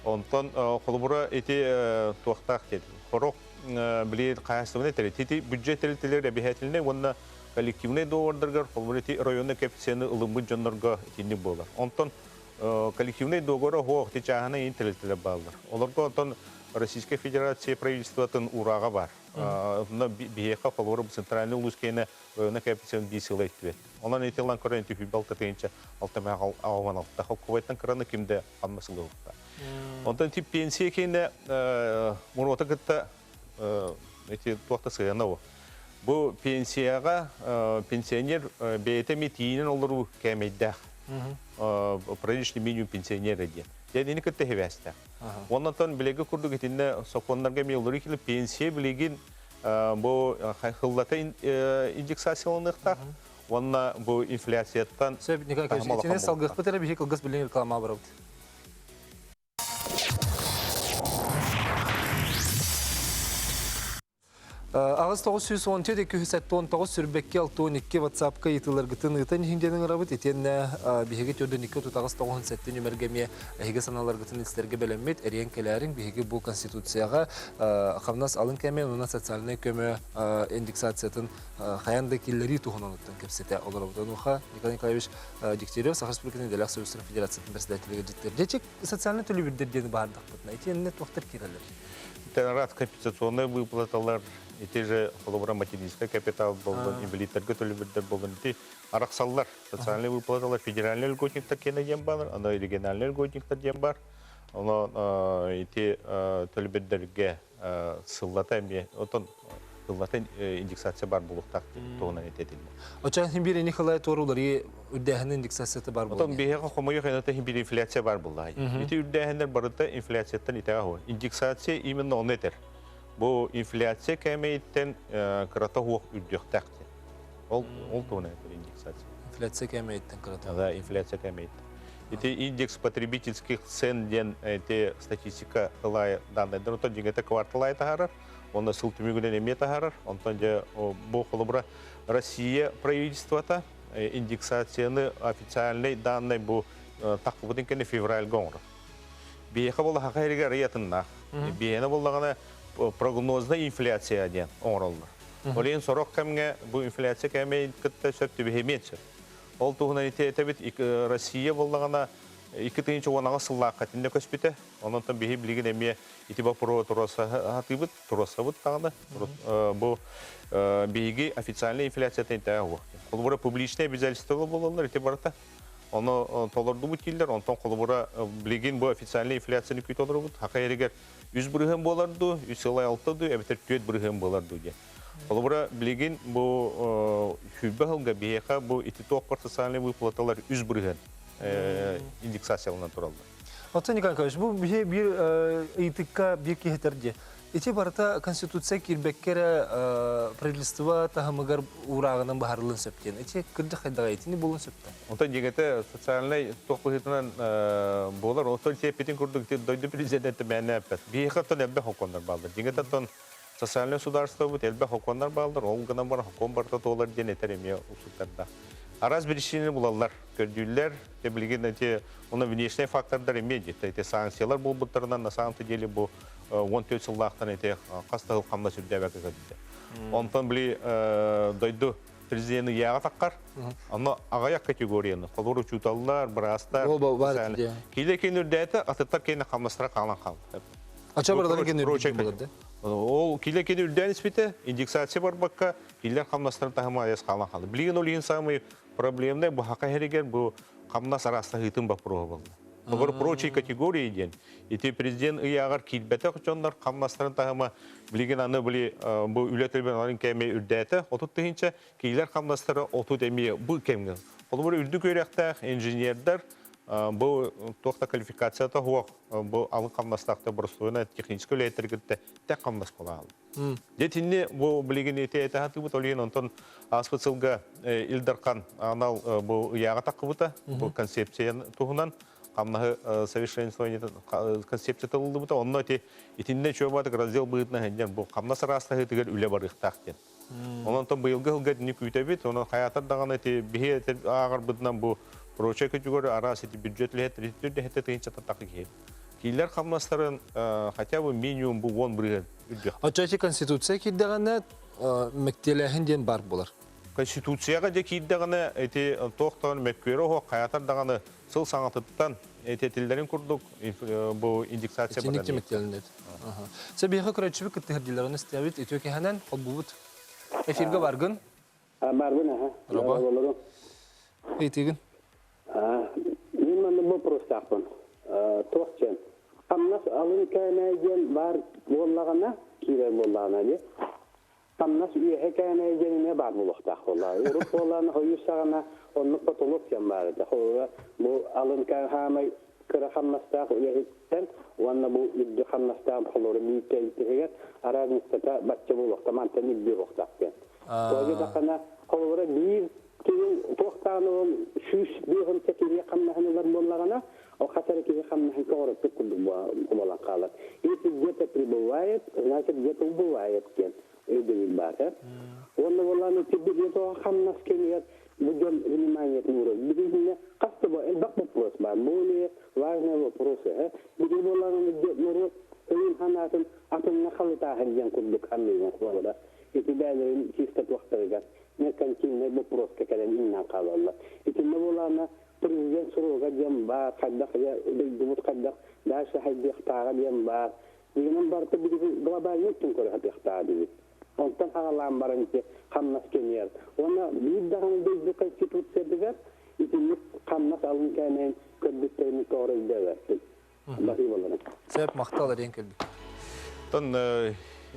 Speaker 20: Онтон холобура ити туохтаах дед. Хорох били хаһаайыстыбаны тэрилтэ бюджет тэрилтэлэр эбиһэтилинэ уонна коллективный договордаргар холобура ити районный коэффициены ылыммыт дьоннорго итинник буолар. Онтон коллективный договора хуох ити чааһына ин тэрилтэлэр бааллар. Олорго онтон Российская Федерация правительствотын ураага бар. Онно биһиэхэ холобура центральный улуус киэнэ районный коэффициент 5 сыла иттибет. Онон ити ылан көрөн ити хүбэл тыһыынча 6 6 холкубайтан кыраны кимде ханна сылыылта. Онтон ити пенсия киэнэ муруота кытта ити туохта сыһыана бу. Бу пенсияға пенсионер бэйэтэ ми тиийинэн олоруу кээмэйдээх. Приличный минимум пенсионера диэн. Дьэ ини кытта хибээстээх. Оннотон билеги курдук итиннэ сокуоннарга эми олоруу кили пенсия билигин бу хыллата индексацияланыахтаах. Уонна бу инфляцияттан
Speaker 1: Сөп, Николай Николаевич, итини салгыахпыт эрэ биһи кылгас билиҥ реклама барабыт. Аҕыс 914 279 сүрбэкки 62 WhatsApp-ка ыйытыыларгытын ыытан иһин диэн ыҥырабыт. Итиэннэ биһиги төрдөн 2 38 97 нүмергэ эмиэ эһиги санааларгытын истэргэ бэлэммит. Эриэн кэлээриҥ биһиги бу Конституцияҕа хамнас алын кэмэ уонна социальнай көмө индексациятын хайаан да киллэрии туһунан кэпсэтэ олоробут. Онуоха Николай Николаевич Дегтярев Саха Республикатын идэлээх союзтарын федерациятын председателигэр дьиттэр. Дьэ, социальнай төлөбүрдэр диэни баардахпытына, итиэннэ туохтар киирэллэр?
Speaker 20: Рад компенсационная выплаталар, ити же холобура материнскай капитал боллун, инвалидтерге төлөбүрдэр боллун, ити арахсаллар. Социальные выплаталар федеральный льготниктар киэнэ диэн бар, аны региональный льготниктар диэн бар. Оно ити төлөбүрдэргэ сыллата эмиэ, отон сыллата индексация бар булуктаах туһунан этэтилли.
Speaker 1: Очон хин бир Николай туорулары үрдээһин индексацията бар
Speaker 20: булла. Отон биһиэхэ хомойуох эната хин бир инфляция бар булла. Ити үрдээһиннэр барыта инфляцияттан итэҕэ хуо. Индексация именно оны этэр. Бу инфляция кээмэйиттэн кырата хуох үрдүөхтээх. Ол ол туһунан этэр индексация.
Speaker 1: Инфляция кээмэйиттэн кырата.
Speaker 20: Да, инфляция кээмэйиттэн. Ити индекс потребительских цен диэн эти статистика ылай данныйдар отон дьиҥэтэ кварталай таһаарар, онно сыл түмүгүнэн эмиэ таһаарар. Онтон дьэ бу холобура Россия правительствота индексацияны официальный данный бу тахпыбытын кэннэ февральга оҥорор. Биһиэхэ буолла хаха эригэр арыйатыннаах. Биһиэнэ буоллаҕына прогнозная инфляция диэн оҥороллор. Ол иһин сорох кэмҥэ бу инфляция кээмэйин кытта сөп түбэһимиэн сөп. Ол туһунан ити этэбит Россия буоллаҕына 2018 сыллаахха итиннэ көспүтэ. Онон биһи билигин эмиэ ити боппуруоһу туруорсатыыбыт, туруорсабыт даҕаны. Бу биһиги официальная инфляцията итэҕэ уох. Холобура публичное обязательство буолаллар ити барыта. Ону толордубут дииллэр, онтон холобура билигин бу официальная инфляцияны күүтэ олоробут. Хака эригэр 3 бырыһыан буолар дуу, 3 сылай 6 дуу, эбэтэр 4 бырыһыан буолар дуу диэн. Холобура, билигин бу сүүрбэ сылга биһиэхэ бу ити туох социальный выплаталар 3 бырыһыан индексацияланан тураллар.
Speaker 1: Оттон Николай Николаевич, бу биһи биир ыйытыкка биир киһи этэр дии. Ити барыта Конституция киирбэккэ эрэ правительство таһымыгар уурааҕынан быһаарыллыан сөп диэн. Ити кырдьык хайдаҕа итини буолуон сөп да?
Speaker 20: Онтон дьиҥэтэ социальнай туох быһыытынан буолар. Оттон сиэппитин курдук дойду президенти мээнэ эппэт. Биһиэхэ оттон элбэх хокуоннар бааллар. Дьиҥэтэ оттон социальнай государствобыт элбэх хокуоннар бааллар. Ол гынан баран хокуон барыта туолар диэн этэр эмиэ усуктарда. Араас биричиинэни булаллар, көрдүүллэр. Те билигин эти уна внешний фактордар эмиэ дьиттэ. Эти санкциялар буолбуттарынан на самом деле бу 14 сыллаахтан эти хас да сыл хамнас үрдээбэккэ көрдүлэр. Онтон били дойду президени ыйааҕа таххар, онно аҕыйах категорияны, холобур учууталлар, быраастар, киилэ киин үрдээтэ, атыттар киэнэ хамнастара хаалан хаалла.
Speaker 1: Ача бараларын киэн үрдүүр буолар да?
Speaker 20: Ол киилэ киэн үрдээн испитэ, индексация барбакка, киилэр хамнастарын таһыма айас хаалан хаалла. Билигин ол иһин самый проблемный бу хака иһэригэр бу хамнас араастаһыытын боппуруоһа буолла. Олор прочие категории диэн. Ити президент ыйааҕар киирбэтэх дьоннор хамнастарын таһыма билигин аны били бу үлэ төлөбүрүн кээмэй үрдээтэ. 30 тыһыынча киилэр хамнастара 30 эмиэ бу кэмҥэ. Холобур үрдүк үөрэхтээх инженердэр бу туох да квалификацията суох бу алын хамнастаахтар боростуойна техническэй үлэһиттэргэ тэх хамнас буолаалар. Дьэ итинни бу билигин ити этэ сатыыбыт, ол иһин онтон ааспыт сылга Ил Дархан анал бу ыйааҕа таххыбыта, бу концепция туһунан. Хамнаһы совершенствование концепцията ылыллыбыта. Онно ити итиннэ чуобатык раздел быһыытынан сылдьан бу хамнас араастаһыытыгар үлэ барыахтаах диэн. Онон быйылгы сылга итини күүтэбит. Онон хайаатар даҕаны ити биһи ааҕарбытынан бу прочее көтүгөр араас ити бюджет үлэһиттэр ити тыһыынчаттан тахса киһи. Киилэр хамнастарын хотя бы минимум бу 10% үрдүөх.
Speaker 1: Оччо ити Конституция киирдэҕинэ мэктиэлээһин диэн баар буолар.
Speaker 20: Конституцияҕа дьэ киирдэҕинэ ити туох даҕаны мөккүөрэ оһох хайатар даҕаны сыл саҥатыттан этиллэрин курдук бу индексация
Speaker 1: Итинник түмүктэлиннэт. Сэ биһиэхэ көрөөччүбүт кыттыһар дииллэрин истэбит. Үтүө киһинэн холбуубут. Эфиргэ баргын.
Speaker 3: Баргын, аха.
Speaker 1: Раба. Ыйтыгын.
Speaker 3: Мин манна боппуруостаахпын. Туох диэн? Хамнас алын кээмэйэ диэн баар буоллаҕына, киирэр буоллаҕына дии. Хамнас үөһэ кээмэйэ диэн эмиэ баар буолуохтаах буоллаҕа. Урут буоллаҕына хойуу саҕана оннук потолок диэн баар этэ. Холобура, бу алын хаамай кыра хамнастаах үлэһиттэн уонна бу үрдүк хамнастаах холобура биир кэлитиһигэр разницата бачча буолуохтаах, мантан үрдүө буолуохтаах диэн. Тоҕо диэтэххинэ, холобура биир киһи туохтаан ол 150 киһи хамнаһын ылар буоллаҕына, ол хас эрэ киһи хамнаһын көҕүрэппит курдук буолан хаалар. Если где-то прибывает, значит где-то убывает диэн өйдөбүл баар. Э? Уонна буоллаҕына где-то хамнас кэмигэр бу дьон вниманиетын уурар. Бүгүн хас да элбэх вопрос баар. Более важные вопросы. Э? Бүгүн буоллаҕына норуот өйүн санаатын атыҥҥа халытааһын диэн курдук анныйын буолара. Ити бээлэрин чисто туохтарыгар меркантильнай боппуруоска кэлэн иҥнэн хаалаллар. Итиннэ буолаана президент суруга диэн баар, хайдах дойдубут хайдах дальше хайдыахтааҕа диэн баар. Дигинэн барыта билигин глобальный өттүн көрө сатыахтааҕа дибит. Онтон хаҕалаан баран ити хамнас кэмиэр. Уонна биир даҕаны дойду конституциятыгар итинник хамнас алын кээмэйин көрбүттэрин тоҕо өйдөөбөппүн. Баһыыбаларын.
Speaker 1: Сөп, махтал эриэн кэлбит.
Speaker 20: Тон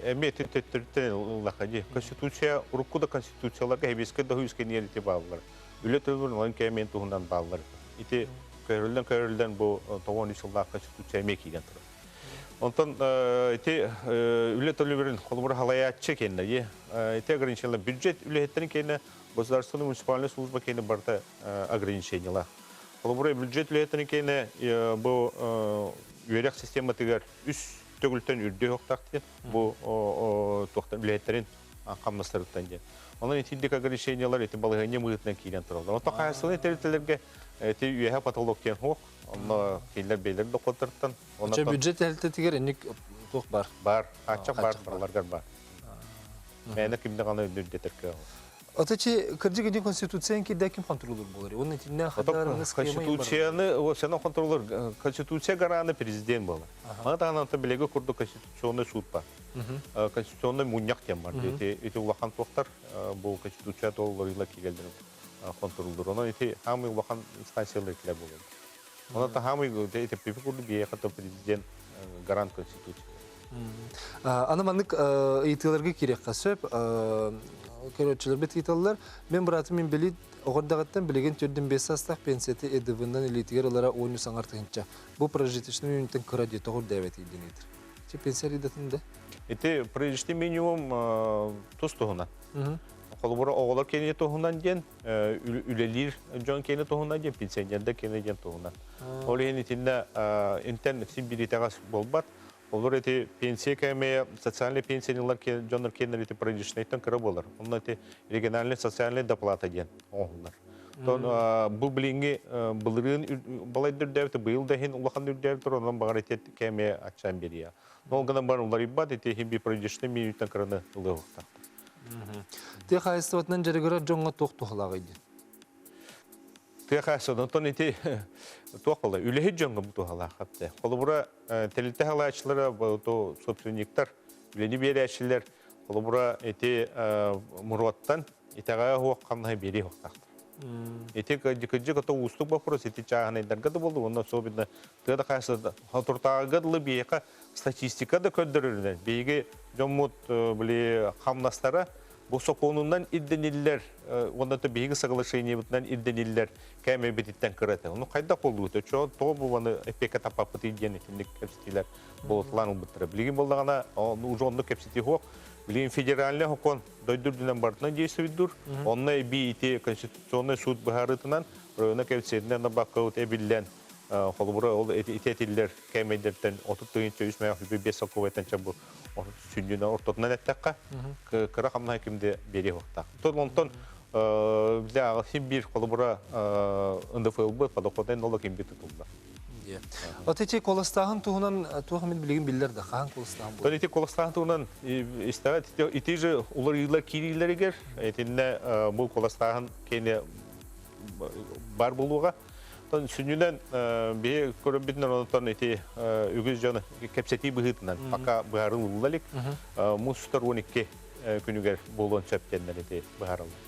Speaker 20: эмиэ төттөрүттэн ыллаха дии. Конституция, урукку да конституцияларга хэбиэскэ да үскэниэлити бааллар. Үлэ төлөбүрүн онон кээмэйин туһунан бааллар. Ити көрүллэн-көрүллэн бу 93 сыллаах конституция эмиэ киирэн турар. Онтон ити үлэ төлөбүрүн холобура халайааччы кэннэ ити ограничениелар бюджет үлэһиттэрин кэннэ государственный муниципальная служба кэннэ барыта ограничениелар. Холобура бюджет үлэһиттэрин кэннэ бу үөрэх систематыгар үс төгүлтэн үрдүө уохтаах диэн бу туохтан үлэһиттэрин хамнастарыттан диэн. Онон итинник ограничениелар ити балаһыанньа быһыытынан киирэн тураллар. Онтон хаһаайыстыбаннай тэрилтэлэргэ ити үөһэ потолок диэн суох. Онно кинилэр бэйэлэрин дохуоттарыттан.
Speaker 1: Оччо бюджет тэрилтэтигэр инник туох бар?
Speaker 20: Бар. Хааччах бар, барыларгар бар. Мээнэ кимдэ ҕаны үрдэтэр кыаҕа.
Speaker 1: Оточи кырдьык ити конституцияны кирдэ ким контроллуур буолар? Уонна итиннэ ханна
Speaker 20: Конституцияны сена контроллуур Конституция гараны президент буолар. Маны таһынан билеги курдук конституционный суд бар. Конституционный мунньах диэн бар. Ити ити улахан туохтар бу конституция толорuyla киирэллэрин контроллуур. Онон ити хаамый улахан инстанциялар итилер буолар. Онон хаамый ити курдук биэхэ президент гарант конституция.
Speaker 1: Аны маннык ыйытыыларга киириэххэ сөп. Көрөөччүлэрбит ыйыталлар. Мен быраатым инбэлиит оҕордаҕыттан билигин төрдүн бес саастаах пенсияты ЭДВ-нан илиитигэр ылара 13 аҥар тыһынча. Бу прожиточный минимумтан кыра дии тоҕо үрдээбэт диэн ыйытар. Чи пенсия арыйдатын да?
Speaker 20: Ити прожиточный минимум тус туһунан. Холобура оҕолор киэнэ туһунан диэн, үлэлиир дьон киэнэ туһунан диэн, пенсионердар киэнэ диэн туһунан. Ол иһин итиннэ интен син биритэҕэс буолбат. Олор ити пенсия кээмэйэ социальный пенсионерлар дьоннор киэннэр ити приличныйтан кыра буолар. Онно ити региональный социальный доплата диэн оҥоһуллар. Тон бу билиҥҥи былырыын балайда үрдээбитэ, быйыл да иһин улахан үрдээбит онон баҕар ити кээмэйэ аччаан биэриэ. Ол гынан баран уларыйбат ити иһин би приличный минимумтан кыраны ылыахтаахтар.
Speaker 1: Тыа хаһаайыстыбатынан дьарыгырар дьоҥҥо туох туһалааҕый диэн?
Speaker 20: Тыа хаһаайыстыбатын онтон ити туох буолла? Үлэһит дьоҥҥо бу туһалаах хапты. Холобура, тэрилтэ халааччылара, собственниктар, үлэни биэрээччилэр, холобура, ити муруоттан итэҕэйэ суох хамнаһы биэрии суохтаахтар. Ити кырдьык ото уустук вопрос, ити чааһынайдарга да буолла, уонна особенно тыа да хаһаайыстыбата хотуртааҕыга дылы биһиэхэ статистика да көрдөрөрүнэн, биһиги дьоммут били хамнастара Бу сокуонунан ирдэниллэр уонна да биһиги соглашениебытынан ирдэниллэр кээмэйбититтэн кыра этэ. Ону хайдах буолуут? Чо тоҕо бу маны эппиэккэ таппаппытый диэн итинник кэпсэтиилэр буолуталаан ылбыттара. Билигин буоллаҕына уже оннук кэпсэтии суох. Билигин федеральный сокуон дойду үрдүнэн барытынан действуйдуур. Онно эбии ити конституционный суд быһаарыытынан района кэпсэтинэн набаккабыт эбиллэн. Холобура, ол ити этиллэр кээмэйдэртэн 30 тыһыынча үс мээх үбү биэс солкуобайтан чабы сүнньүнэн ортотунан эттэххэ, кыра хамнаһы ким да биэриэ суохтаах. Онтон бile син биир холобура НДФЛ-быт подоходный налог ким тутулла.
Speaker 1: От ити колостааһын туһунан туох эмит билигин биллэр да хаһан колостааһын
Speaker 20: буолар? Ити колостааһын туһунан истэҕэ ити же уларыйыылар киириилэригэр итиннэ бу колостааһын киэнэ бар буолуоҕа. Тон сүнньүнэн биһи көрөрбүтүнэн онтон ити үгүс дьон кэпсэтии быһыытынан пока быһаарылла илик. Муус устар 12 күнүгэр буолуон сөп диэннэр ити быһаараллар.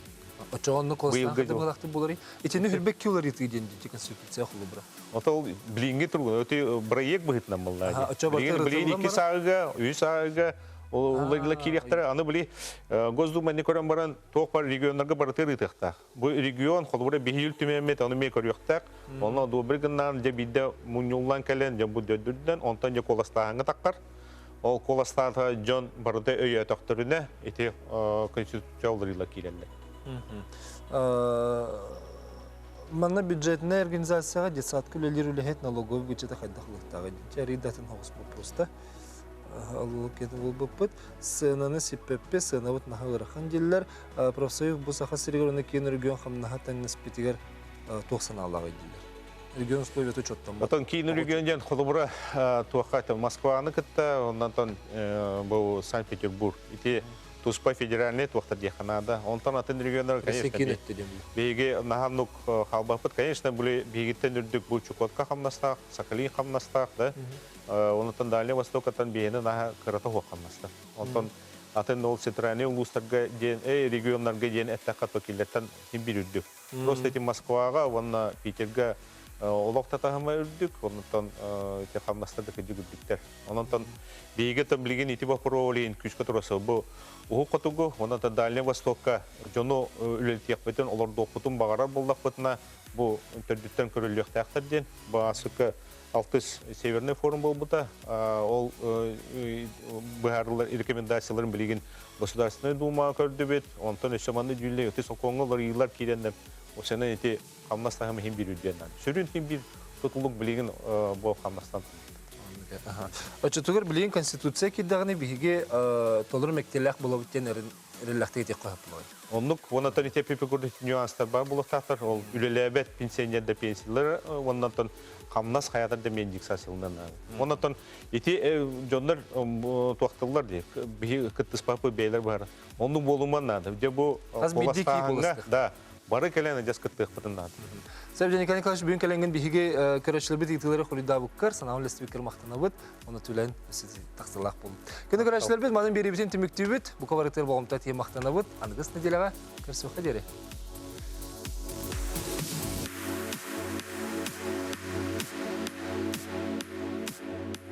Speaker 1: Оччоҕо колостаах быһалахтык буоларый? Итини хүрбэкки уларытыы диэн дии конституция холобура.
Speaker 20: Отол билиҥҥи туругун өтө проект быһыытынан буолла. Билигин билигин икки сааҕыга, үс сааҕыга уларыйла киириэхтэрэ. Аны били Госдума не көрөн баран туох бар регионнарга барытыр ыытыахтаах. Бу регион холобура биһиил түмэммит ону эмиэ көрүөхтээх. Онно добрый гыннаан дьэ биирдэ мунньуллан кэлэн дьон бу дөдүрдэн онтон дьэ куоластааһыҥҥа таххар. Ол куоластаата дьон барыта өйөөтөхтөрүнэ ити конституция уларыйла киирэллэр.
Speaker 1: Манна бюджетная организацияҕа детсадка үлэлиир үлэһит налоговый бюджета хайдах ылыктааҕый? Дьэ арыйдатын оҕус боппуруоста. Булбуппут. Сыананы сиппэппит, сыанабыт наһаа ыарахан дииллэр. Профсоюз бу Саха сиригэр уонна киин регион хамнаһа тэҥнэспитигэр туох санаалааҕый дииллэр. Регион условията учуоттаммат.
Speaker 20: Отон киин регион диэн холобура туохха Москваны кытта, оннан бу Санкт-Петербург. Ити туспа федеральный туохтар диэххэ наада. Онтон атын регионнар, конечно, биһиги наһаа хаалбаппыт. Конечно, били биһигиттэн үрдүк бу Чукотка хамнастаах, Сахалин хамнастаах, да. Онтон Дальний Востокаттан биһини наһаа кырата суох хамнастаах. Онтон атын ол центральный улуустарга диэн, регионнарга диэн эттэххэ то киллэртэн син биир үрдүк. Просто эти Москваҕа уонна Питерга олох татаһыма үрдүк, онтон ити хамнастар да кырдьык үрдүктэр. Онон биһиги там билигин ити боппуруолин күүскэ тураса бу уһук хотугу, онон Дальний Востокка дьону үлэлтиэхпитин, олордуохпутун баҕарар буоллахпытына, бу төрдүттэн көрүллүөхтээхтэр диэн бу ааспыкка алтыс Северный форум буолбута. Ол быһаарылар рекомендацияларын билигин Государственная Дума көрдүбүт. Онтон өссө манны дьүүллэ ити сокуоҥҥа уларыйыылар киирэннэр осена ити хамнас таһым иһин биир үрдүөн Сүрүн иһин биир тутулук билигин бу хамнастан
Speaker 1: Оччотугар билигин Конституция киирдэҕинэ биһиги толору мэктиэлээх буолабыт диэн эрэллээхтик этиэххэ сөп буолуой.
Speaker 20: Оннук уонна ити курдук нюанстар баар буолуохтаахтар. Ол үлэлээбэт пенсионер да пенсиялар уоннан хамнас хайатар да индексацияланан. Оннотон ити дьоннор туохталлар дии биһи кыттыспаппыт бэйэлэр баара. Оннук буолуман наада. Дьэ бу да бары кэлэн адьас кыттыахпытын наада.
Speaker 1: Севден Николай Николаевич, бүгүн кэлэҥҥин биһиги көрөөччүлэрбит ыйытыылары хоруйдаабыккар, санаабын үллэстибиккэр махтанабыт. Оны түлэн тахсылаах буолун. Күнү көрөөччүлэрбит манын биэриибитин түмүктүүбүт. Бука барытыгар болҕомто тиийэн махтанабыт. Аныгыс нэдиэлэҕэ көрсүөххэ диэри.